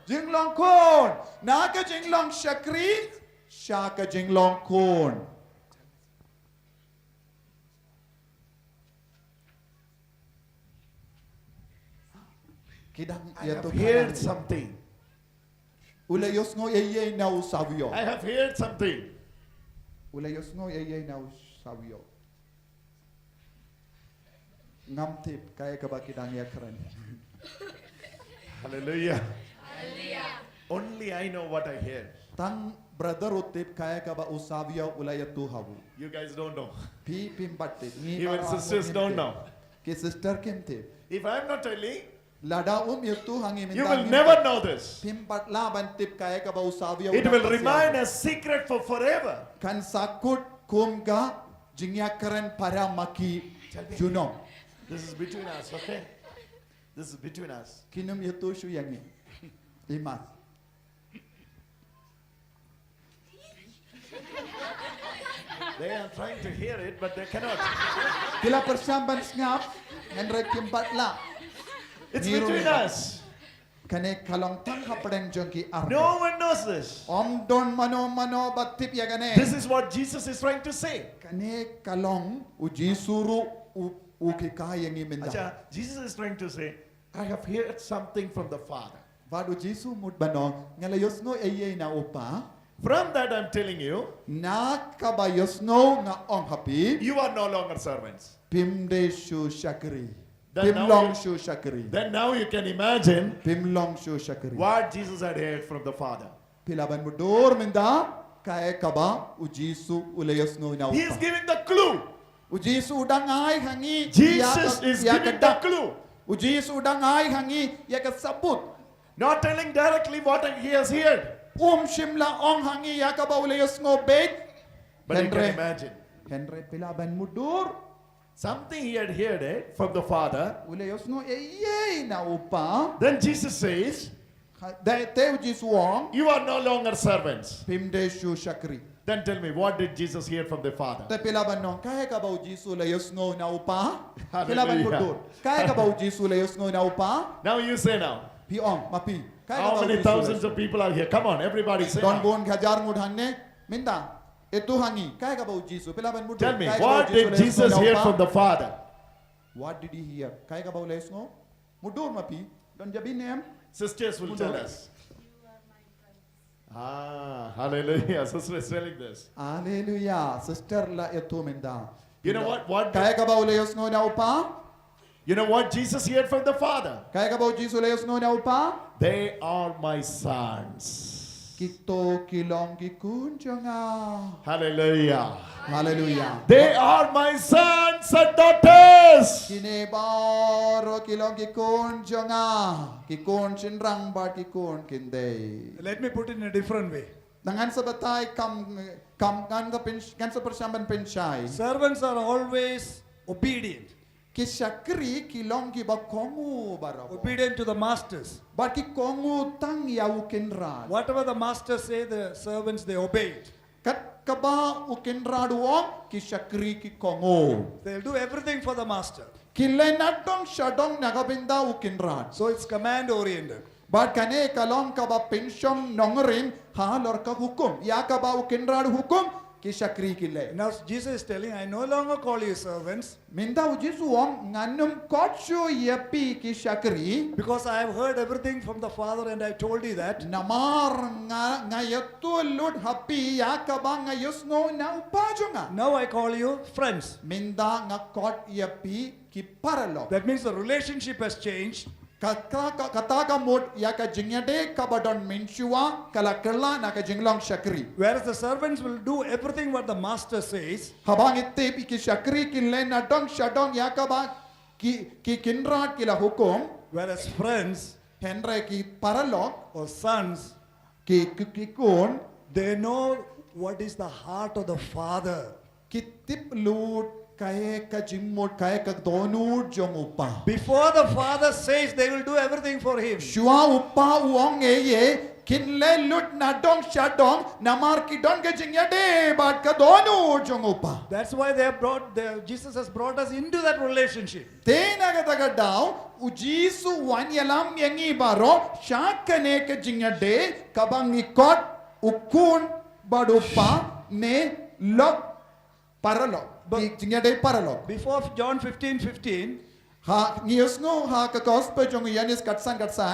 Jinglong khun. Na ka jinglong shakri sha ka jinglong khun. Ki dang ïathuh. I have heard something. U la ïohsngew ei ei na u Savio. I have heard something. U la ïohsngew ei ei na u Savio. Ngam tip kaei kaba ki dang ïakren. Hallelujah. Hallelujah. Only I know what I hear. Tang brother u tip kaei kaba u Savio u la ïathuh ha u. You guys don't know. Phi phim pat tip. Even sisters don't know. Ki sister kim tip. If I'm not telling, lada um ïathuh ha ngi mynta, you will never know this. Phim pat lah ban tip kaei kaba u Savio u la ïathuh. It will remain a secret for forever. Kan sa kut kum ka jingïakren para ma ki junom. This is between us, okay? This is between us. Kin ym ïathuh shuh ïa ngi. Imat. They are trying to hear it, but they cannot. Ki la pyrshang ban sngap, hynrei kim pat lah. It's between us. Kane ka long tang hapdeng jong ki arngut. No one knows this. Ym don mano mano ba tip ïa kane. This is what Jesus is trying to say. Kane ka long u Jisu ruh u, u hikai ïa ngi mynta. Acha, Jesus is trying to say, I have heard something from the Father. Bad u Jisu mut ban ong, nga la ïohsngew ei ei na u Kpa. From that I'm telling you, na kaba ïohsngew nga ong ha phi, you are no longer servants. Phim dei shuh shakri. Phim long shuh shakri. Then now you can imagine, phim long shuh shakri, what Jesus had heard from the Father. Phi lah ban mutdur mynta kaei kaba u Jisu u la ïohsngew na u Kpa. He is giving the clue. U Jisu u dang ai ha ngi, Jesus is giving the clue. U Jisu u dang ai ha ngi ïa ka sabut. Not telling directly what he has heard. Um shym la ong ha ngi ïa kaba u la ïohsngew beit. But you can imagine. Hynrei phi lah ban mutdur. Something he had heard, eh, from the Father. U la ïohsngew ei ei na u Kpa. Then Jesus says, te u Jisu u ong, you are no longer servants. Phim dei shuh shakri. Then tell me, what did Jesus hear from the Father? Te phi lah ban ong, kaei kaba u Jisu u la ïohsngew na u Kpa? Phi lah ban mutdur. Kaei kaba u Jisu u la ïohsngew na u Kpa? Now you say now. Phi ong ma phi. Kaei kaba u Jisu u la ïohsngew? How many thousands of people are here? Come on, everybody say now. Don bun hajar ngut hangne. Mynta ïathuh ha ngi, kaei kaba u Jisu, phi lah ban mutdur. Tell me, what did Jesus hear from the Father? What did he hear? Kaei kaba u la ïohsngew? Mutdur ma phi. Don jabi ne em? Sisters will tell us. Ah, hallelujah. Sister is telling this. Hallelujah. Sister la ïathuh mynta. You know what? What? Kaei kaba u la ïohsngew na u Kpa? You know what Jesus heard from the Father? Kaei kaba u Jisu u la ïohsngew na u Kpa? They are my sons. Kito ki long ki khun jong nga. Hallelujah. Hallelujah. They are my sons and daughters. Kine baroh ki long ki khun jong nga. Ki khun shynrang bad ki khun kynthei. Let me put it in a different way. Ngan sa batai kam, kam ngan sa pyn, ngan sa pyrshang ban pynshai. Servants are always obedient. Ki shakri ki long kiba kohnguh baroh. Obedient to the masters. Bad ki kohnguh tang ïa u kynrad. Whatever the masters say, the servants, they obeyed. Kat kaba u kynrad u ong, ki shakri ki kohnguh. They'll do everything for the master. Ki leh nadong shadong na ka bynta u kynrad. So it's command oriented. Bad kane ka long kaba pynshong nongrim halor ka hukum. Ïa kaba u kynrad u hukum, ki shakri ki leh. Now Jesus is telling, I no longer call you servants. Mynta u Jisu u ong, ngan ym khot shuh ïa phi ki shakri. Because I have heard everything from the Father and I told you that. Namar nga, nga ïathuh lut ha phi ïa kaba nga ïohsngew na u Kpa jong nga. Now I call you friends. Mynta nga khot ïa phi ki paralok. That means the relationship has changed. Kata ka, kata ka mut ïa ka jingïadei kaba don mynshuwa ka la kylla na ka jinglong shakri. Whereas the servants will do everything what the master says, Haba ngi tip ïa ki shakri kin leh nadong shadong ïa kaba ki, ki kynrad ki la hukum. Whereas friends Hynrei ki paralok, or sons, ki, ki, ki khun, they know what is the heart of the father. ki tip lut kaei ka jingmut, kaei ka dohnud jong u pa. Before the father says, they will do everything for him. Shuwa u pa u ong ei ei, kin leh lut nadong shadong, namar ki don ka jingïadei bad ka dohnud jong u pa. That's why they have brought the, Jesus has brought us into that relationship. Te na kata ka daw, u Jisu u wan ïalam ïa ngi baroh sha kane ka jingïadei kaba ngi kot u khun bad u pa ne lok paralok. But- Ki jingïadei paralok. Before John fifteen fifteen, Ha, ngi ïohsngew ha ka gospel jong u Ïoannis khatsan khatsan.